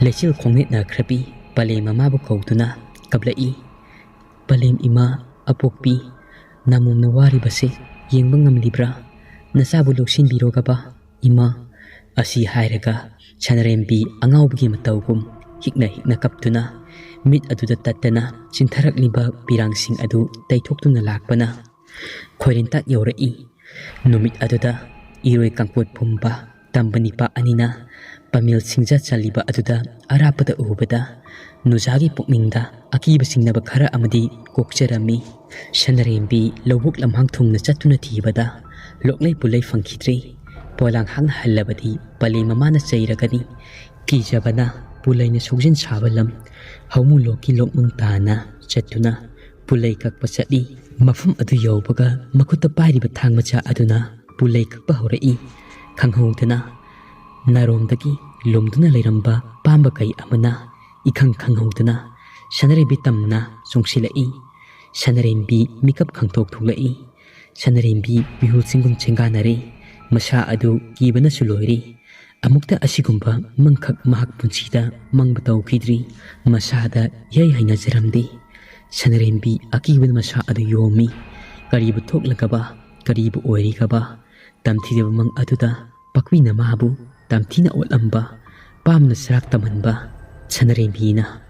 ꯂꯩꯆꯤꯜ ꯈꯣꯡꯅꯦꯠꯅꯈ꯭ꯔꯕꯤ ꯄꯂꯦꯝ ꯃꯃꯥꯕꯨ ꯀꯧꯗꯨꯅ ꯀꯞꯂꯛꯏ꯫ "ꯄꯂꯦꯝ ꯏꯃꯥ ꯑꯄꯣꯛꯄꯤ, ꯅꯃꯣꯝꯅ ꯋꯥꯔꯤꯕꯁꯦ ꯌꯦꯡꯕ ꯉꯝꯂꯤꯕ꯭ꯔꯥ? ꯅꯆꯥꯕꯨ ꯂꯧꯁꯤꯟꯕꯤꯔꯣꯒꯕ ꯏꯃꯥ꯫" ꯑꯁꯤ ꯍꯥꯏꯔꯒ ꯁꯅꯔꯦꯝꯕꯤ ꯑꯉꯥꯎꯕꯒꯤ ꯃꯇꯧꯒꯨꯝ ꯍꯤꯛꯅ ꯍꯤꯛꯅ ꯀꯞꯇꯨꯅ ꯃꯤꯠ ꯑꯗꯨꯗ ꯇꯠꯇꯅ ꯆꯤꯟꯊꯔꯛꯂꯤꯕ ꯄꯤꯔꯥꯡꯁꯤꯡ ꯑꯗꯨ ꯇꯩꯊꯣꯛꯇꯨꯅ ꯂꯥꯛꯄꯅ ꯈꯣꯏꯔꯦꯟꯇꯥꯛ ꯌꯧꯔꯛꯏ꯫ ꯅꯨꯃꯤꯠ ꯑꯗꯨꯗ ꯏꯔꯣꯏ ꯀꯥꯡꯄꯣꯠ ꯄꯨꯝꯕ ꯇꯝꯕ ꯅꯤꯄꯥ ꯑꯅꯤꯅ ꯄꯥꯃꯦꯜ ꯁꯤꯡꯖꯥ ꯆꯜꯂꯤꯕ ꯑꯗꯨꯗ ꯑꯔꯥꯞꯄꯗ ꯎꯕꯗ ꯅꯨꯖꯥꯒꯤ ꯄꯨꯛꯅꯤꯡꯗ ꯑꯀꯤꯕ ꯆꯤꯡꯅꯕ ꯈꯔ ꯑꯃꯗꯤ ꯀꯣꯛꯆꯔꯝꯃꯤ꯫ ꯁꯅꯔꯦꯝꯕꯤ ꯂꯧꯕꯨꯛ ꯂꯝꯍꯥꯡ ꯊꯨꯡꯅ ꯆꯠꯇꯨꯅ ꯊꯤꯕꯗ ꯂꯣꯛꯂꯩ ꯄꯨꯂꯩ ꯐꯪꯈꯤꯗ꯭ꯔꯦ꯫ ꯄꯣꯂꯥꯡ ꯍꯥꯡꯅ ꯍꯜꯂꯕꯗꯤ ꯄꯂꯦꯝ ꯃꯃꯥꯅ ꯆꯩꯔꯒꯅꯤ꯫ ꯀꯤꯖꯕꯅ ꯄꯨꯂꯩꯅ ꯁꯣꯛꯖꯤꯟ ꯁꯥꯕ ꯂꯝ ꯍꯧꯃꯨꯂꯣꯛꯀꯤ ꯂꯣꯛꯅꯨꯡ ꯇꯥꯅ ꯆꯠꯇꯨꯅ ꯄꯨꯂꯩ ꯀꯛꯄ ꯆꯠꯂꯤ꯫ ꯃꯐꯝ ꯑꯗꯨ ꯌꯧꯕꯒ ꯃꯈꯨꯠꯇ ꯄꯥꯏꯔꯤꯕ ꯊꯥꯡ ꯃꯆꯥ ꯑꯗꯨꯅ ꯄꯨꯂꯩ ꯀꯛꯄ ꯍꯧꯔꯛꯏ꯫ ꯈꯪꯍꯧꯗꯅ ꯅꯥꯔꯣꯝꯗꯒꯤ ꯂꯨꯝꯗꯨꯅ ꯂꯩꯔꯝꯕ ꯄꯥꯝꯕ ꯀꯩ ꯑꯃꯅ ꯏꯈꯪ ꯈꯪꯍꯧꯗꯅ ꯁꯅꯔꯩꯕꯤ ꯇꯝꯅ ꯆꯣꯡꯁꯤꯜꯂꯛꯏ꯫ ꯁꯅꯔꯦꯝꯕꯤ ꯃꯤꯀꯞ ꯈꯪꯊꯣꯛ ꯊꯣꯛꯂꯛꯏ꯫ ꯁꯅꯔꯦꯝꯕꯤ ꯃꯤꯍꯨꯜꯁꯤꯡꯒꯨꯝ ꯆꯦꯡꯒꯥꯟꯅꯔꯦ꯫ ꯃꯁꯥ ꯑꯗꯨ ꯀꯤꯕꯅꯁꯨ ꯂꯣꯏꯔꯦ꯫ ꯑꯃꯨꯛꯇ ꯑꯁꯤꯒꯨꯝꯕ ꯃꯪꯈꯛ ꯃꯍꯥꯛ ꯄꯨꯟꯁꯤꯗ ꯃꯪꯕ ꯇꯧꯈꯤꯗ꯭ꯔꯤ꯫ ꯃꯁꯥꯗ ꯏꯍꯩ ꯍꯩꯅꯖꯔꯝꯗꯦ꯫ ꯁꯅꯔꯦꯝꯕꯤ ꯑꯀꯤꯕꯅ ꯃꯁꯥ ꯑꯗꯨ ꯌꯣꯝꯃꯤ꯫ ꯀꯔꯤꯕꯨ ꯊꯣꯛꯂꯒꯕ, ꯀꯔꯤꯕꯨ ꯑꯣꯏꯔꯤꯒꯕ? ꯇꯝꯊꯤꯗꯕ ꯃꯪ ꯑꯗꯨꯗ ꯄꯥꯛꯄꯤꯅ ꯃꯥꯕꯨ ꯇꯝꯊꯤꯅ ꯑꯣꯠꯂꯝꯕ, ꯄꯥꯝꯅ ꯆꯔꯥꯛ ꯇꯝꯍꯟꯕ ꯁꯅꯔꯦꯝꯕꯤꯅ,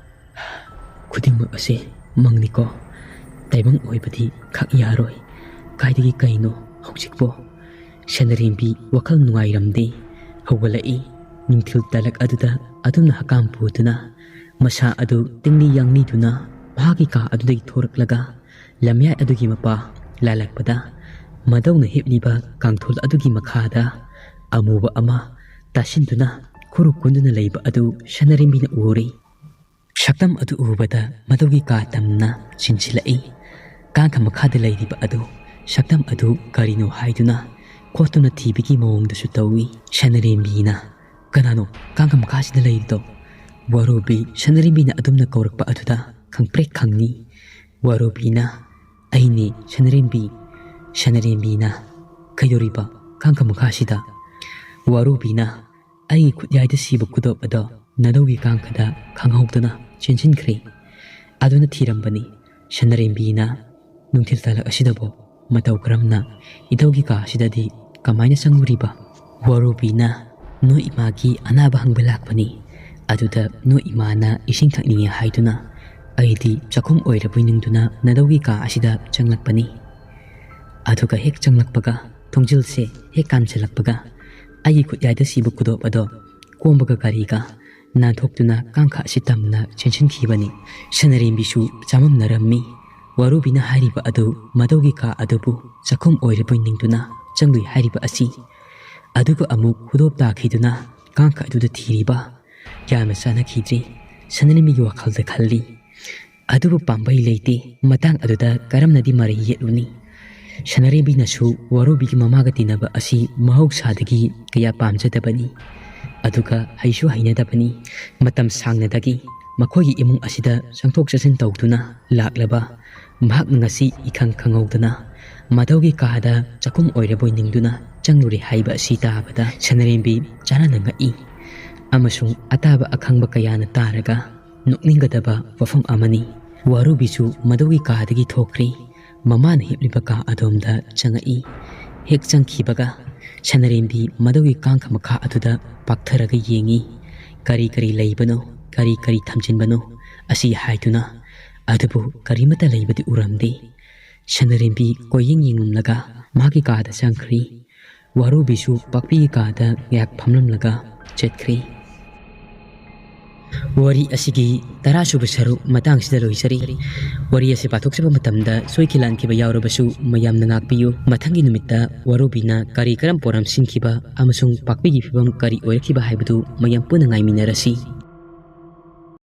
"ꯈꯨꯗꯤꯡꯃꯛ ꯑꯁꯦ ꯃꯪꯅꯤꯀꯣ꯫ ꯇꯥꯏꯕꯪ ꯑꯣꯏꯕꯗꯤ ꯈꯛ ꯌꯥꯔꯣꯏ꯫ ꯀꯥꯏꯗꯒꯤ ꯀꯩꯅꯣ ꯍꯧꯖꯤꯛꯄꯣ?" ꯁꯅꯔꯦꯝꯕꯤ ꯋꯥꯈꯜ ꯅꯨꯡꯉꯥꯏꯔꯝꯗꯦ꯫ ꯍꯧꯒꯠꯂꯛꯏ꯫ ꯅꯨꯡꯊꯤꯜ ꯇꯥꯂꯛ ꯑꯗꯨꯗ ꯑꯗꯨꯝꯅ ꯍꯀꯥꯝ ꯄꯨꯗꯨꯅ ꯃꯁꯥ ꯑꯗꯨ ꯇꯤꯡꯂꯤ ꯌꯥꯡꯂꯤꯗꯨꯅ ꯃꯍꯥꯛꯀꯤ ꯀꯥ ꯑꯗꯨꯗꯒꯤ ꯊꯣꯔꯛꯂꯒ ꯂꯝꯌꯥꯏ ꯑꯗꯨꯒꯤ ꯃꯄꯥ ꯂꯥꯜꯂꯛꯄꯗ ꯃꯗꯧꯅ ꯍꯤꯞꯂꯤꯕ ꯀꯥꯡꯊꯣꯜ ꯑꯗꯨꯒꯤ ꯃꯈꯥꯗ ꯑꯃꯨꯕ ꯑꯃ ꯇꯥꯁꯤꯟꯗꯨꯅ ꯈꯨꯔꯨ ꯀꯨꯟꯗꯨꯅ ꯂꯩꯕ ꯑꯗꯨ ꯁꯅꯔꯦꯝꯕꯤꯅ ꯎꯔꯦ꯫ ꯁꯛꯇꯝ ꯑꯗꯨ ꯎꯕꯗ ꯃꯗꯧꯒꯤ ꯀꯥ ꯇꯝꯅ ꯆꯤꯟꯁꯤꯜꯂꯛꯏ꯫ ꯀꯥꯡꯈ ꯃꯈꯥꯗ ꯂꯩꯔꯤꯕ ꯑꯗꯨ ꯁꯛꯇꯝ ꯑꯗꯨ ꯀꯔꯤꯅꯣ ꯍꯥꯏꯗꯨꯅ ꯈꯣꯠꯇꯨꯅ ꯊꯤꯕꯒꯤ ꯃꯑꯣꯡꯗꯁꯨ ꯇꯧꯏ꯫ ꯁꯅꯔꯦꯝꯕꯤꯅ, "ꯀꯅꯥꯅꯣ ꯀꯥꯡꯈ ꯃꯈꯥꯁꯤꯗ ꯂꯩꯔꯤꯗꯣ?" ꯋꯥꯔꯨꯕꯤ ꯁꯅꯔꯦꯝꯕꯤꯅ ꯑꯗꯨꯝꯅ ꯀꯧꯔꯛꯄ ꯑꯗꯨꯗ ꯈꯪꯄ꯭ꯔꯦꯛ ꯈꯪꯉꯤ꯫ ꯋꯥꯔꯨꯕꯤꯅ, "ꯑꯩꯅꯤ ꯁꯅꯔꯦꯝꯕꯤ꯫" ꯁꯅꯔꯦꯝꯕꯤꯅ, "ꯀꯩꯗꯧꯔꯤꯕ ꯀꯥꯡꯈ ꯃꯈꯥꯁꯤꯗ?" ꯋꯥꯔꯨꯕꯤꯅ, "ꯑꯩꯒꯤ ꯈꯨꯠꯌꯥꯏꯗ ꯁꯤꯕ ꯈꯨꯗꯣꯞ ꯑꯗꯣ ꯅꯥꯗꯧꯒꯤ ꯀꯥꯡꯈꯗ ꯈꯪꯍꯧꯗꯅ ꯆꯦꯟꯁꯤꯟꯈ꯭ꯔꯦ꯫ ꯑꯗꯨꯅ ꯊꯤꯔꯝꯕꯅꯤ꯫" ꯁꯅꯔꯦꯝꯕꯤꯅ, "ꯅꯨꯡꯊꯤꯜ ꯇꯥꯂꯛ ꯑꯁꯤꯗꯕꯨ ꯃꯇꯧ ꯀꯔꯝꯅ ꯏꯙꯧꯒꯤ ꯀꯥ ꯑꯁꯤꯗꯗꯤ ꯀꯃꯥꯏꯅ ꯆꯪꯂꯨꯔꯤꯕ?" ꯋꯥꯔꯨꯕꯤꯅ, "ꯅꯣꯏ ꯏꯃꯥꯒꯤ ꯑꯅꯥꯕ ꯍꯪꯕ ꯂꯥꯛꯄꯅꯤ꯫ ꯑꯗꯨꯗ ꯅꯣꯏ ꯏꯃꯥꯅ ꯏꯁꯤꯡ ꯊꯛꯅꯤꯡꯉꯦ ꯍꯥꯏꯗꯨꯅ ꯑꯩꯗꯤ ꯆꯥꯛꯈꯨꯝ ꯑꯣꯏꯔꯕꯣꯏ ꯅꯤꯡꯗꯨꯅ ꯅꯥꯗꯧꯒꯤ ꯀꯥ ꯑꯁꯤꯗ ꯆꯪꯂꯛꯄꯅꯤ꯫ ꯑꯗꯨꯒ ꯍꯦꯛ ꯆꯪꯂꯛꯄꯒ, ꯊꯣꯡꯖꯤꯜꯁꯦ ꯍꯦꯛ ꯀꯥꯟꯁꯤꯜꯂꯛꯄꯒ, ꯑꯩꯒꯤ ꯈꯨꯠꯌꯥꯏꯗ ꯁꯤꯕ ꯈꯨꯗꯣꯞ ꯑꯗꯣ ꯀꯣꯝꯕꯒ ꯒꯥꯔꯤꯒ ꯅꯥꯟꯊꯣꯛꯇꯨꯅ ꯀꯥꯡꯈ ꯑꯁꯤ ꯇꯝꯅ ꯆꯦꯟꯁꯤꯟꯈꯤꯕꯅꯤ꯫" ꯁꯅꯔꯦꯝꯕꯤꯁꯨ ꯆꯃꯝꯅꯔꯝꯃꯤ꯫ ꯋꯥꯔꯨꯕꯤꯅ ꯍꯥꯏꯔꯤꯕ ꯑꯗꯨ ꯃꯗꯧꯒꯤ ꯀꯥ ꯑꯗꯨꯕꯨ ꯆꯥꯛꯈꯨꯝ ꯑꯣꯏꯔꯕꯣꯏ ꯅꯤꯡꯗꯨꯅ ꯆꯪꯂꯨꯏ ꯍꯥꯏꯔꯤꯕ ꯑꯁꯤ꯫ ꯑꯗꯨꯒ ꯑꯃꯨꯛ ꯈꯨꯗꯣꯞ ꯇꯥꯈꯤꯗꯨꯅ ꯀꯥꯡꯈ ꯑꯗꯨꯗ ꯊꯤꯔꯤꯕ꯫ ꯌꯥꯝꯅ ꯆꯥꯟꯅꯈꯤꯗ꯭ꯔꯦ꯫ ꯁꯅꯥꯔꯦꯝꯕꯤꯒꯤ ꯋꯥꯈꯜꯗ ꯈꯜꯂꯤ꯫ ꯑꯗꯨꯕꯨ ꯄꯥꯝꯕꯩ ꯂꯩꯇꯦ꯫ ꯃꯇꯥꯡ ꯑꯗꯨꯗ ꯀꯔꯝꯅꯗꯤ ꯃꯔꯩ ꯌꯦꯠꯂꯨꯅꯤ? ꯁꯅꯥꯔꯦꯝꯕꯤꯅꯁꯨ ꯋꯥꯔꯨꯕꯤꯒꯤ ꯃꯃꯥꯒ ꯇꯤꯟꯅꯕ ꯑꯁꯤ ꯃꯍꯧꯁꯥꯗꯒꯤ ꯀꯌꯥ ꯄꯥꯝꯖꯗꯕꯅꯤ꯫ ꯑꯗꯨꯒ ꯍꯩꯁꯨ ꯍꯩꯅꯗꯕꯅꯤ꯫ ꯃꯇꯝ ꯁꯥꯡꯅꯗꯒꯤ ꯃꯈꯣꯏꯒꯤ ꯏꯃꯨꯡ ꯑꯁꯤꯗ ꯆꯪꯊꯣꯛ ꯆꯠꯁꯤꯟ ꯇꯧꯗꯨꯅ ꯂꯥꯛꯂꯕ ꯃꯍꯥꯛꯅ ꯉꯁꯤ ꯏꯈꯪ ꯈꯪꯍꯧꯗꯅ ꯃꯗꯧꯒꯤ ꯀꯥꯗ ꯆꯥꯛꯈꯨꯝ ꯑꯣꯏꯔꯕꯣꯏ ꯅꯤꯡꯗꯨꯅ ꯆꯪꯂꯨꯔꯦ ꯍꯥꯏꯕ ꯑꯁꯤ ꯇꯥꯕꯗ ꯁꯅꯥꯔꯦꯝꯕꯤ ꯆꯥꯟꯅꯅ ꯉꯛꯏ꯫ ꯑꯃꯁꯨꯡ ꯑꯇꯥꯕ ꯑꯈꯪꯕ ꯀꯌꯥꯅ ꯇꯥꯔꯒ ꯅꯣꯛꯅꯤꯡꯒꯗꯕ ꯋꯥꯐꯝ ꯑꯃꯅꯤ꯫ ꯋꯥꯔꯨꯕꯤꯁꯨ ꯃꯗꯧꯒꯤ ꯀꯥꯗꯒꯤ ꯊꯣꯛꯈ꯭ꯔꯦ꯫ ꯃꯃꯥꯅ ꯍꯤꯞꯂꯤꯕ ꯀꯥ ꯑꯗꯣꯝꯗ ꯆꯪꯉꯛꯏ꯫ ꯍꯦꯛ ꯆꯪꯈꯤꯕꯒ ꯁꯅꯥꯔꯦꯝꯕꯤ ꯃꯗꯧꯒꯤ ꯀꯥꯡꯈ ꯃꯈꯥ ꯑꯗꯨꯗ ꯄꯥꯛꯊꯔꯒ ꯌꯦꯡꯉꯤ꯫ ꯀꯔꯤ ꯀꯔꯤ ꯂꯩꯕꯅꯣ, ꯀꯔꯤ ꯀꯔꯤ ꯊꯝꯖꯤꯟꯕꯅꯣ ꯑꯁꯤ ꯍꯥꯏꯗꯨꯅ꯫ ꯑꯗꯨꯕꯨ ꯀꯔꯤꯃꯠꯇ ꯂꯩꯕꯗꯤ ꯎꯔꯝꯗꯦ꯫ ꯁꯅꯥꯔꯦꯝꯕꯤ ꯀꯣꯏꯌꯦꯡ ꯌꯦꯡꯂꯝꯂꯒ ꯃꯍꯥꯛꯀꯤ ꯀꯥꯗ ꯆꯪꯈ꯭ꯔꯤ꯫ ꯋꯥꯔꯨꯕꯤꯁꯨ ꯄꯥꯛꯄꯤꯒꯤ ꯀꯥꯗ ꯉꯥꯏꯍꯥꯛ ꯐꯝꯂꯝꯂꯒ ꯆꯠꯈ꯭ꯔꯤ꯫ ꯋꯥꯔꯤ ꯑꯁꯤꯒꯤ ꯇꯔꯥꯁꯨꯕ ꯁꯔꯨꯛ ꯃꯇꯥꯡꯁꯤꯗ ꯂꯣꯏꯖꯔꯤ꯫ ꯋꯥꯔꯤ ꯑꯁꯤ ꯄꯥꯊꯣꯛꯆꯕ ꯃꯇꯝꯗ ꯁꯣꯏꯈꯤ ꯂꯥꯟꯈꯤꯕ ꯌꯥꯎꯔꯕꯁꯨ ꯃꯌꯥꯝꯅ ꯉꯥꯛꯄꯤꯌꯨ꯫ ꯃꯊꯪꯒꯤ ꯅꯨꯃꯤꯠꯇ ꯋꯥꯔꯨꯕꯤꯅ ꯀꯔꯤ ꯀꯔꯝ ꯄꯣꯔꯝ ꯁꯤꯟꯈꯤꯕ ꯑꯃꯁꯨꯡ ꯄꯥꯛꯄꯤꯒꯤ ꯐꯤꯕꯝ ꯀꯔꯤ ꯑꯣꯏꯔꯛꯈꯤꯕ ꯍꯥꯏꯕꯗꯨ ꯃꯌꯥꯝ ꯄꯨꯟꯅ ꯉꯥꯏꯃꯤꯟꯅꯔꯁꯤ꯫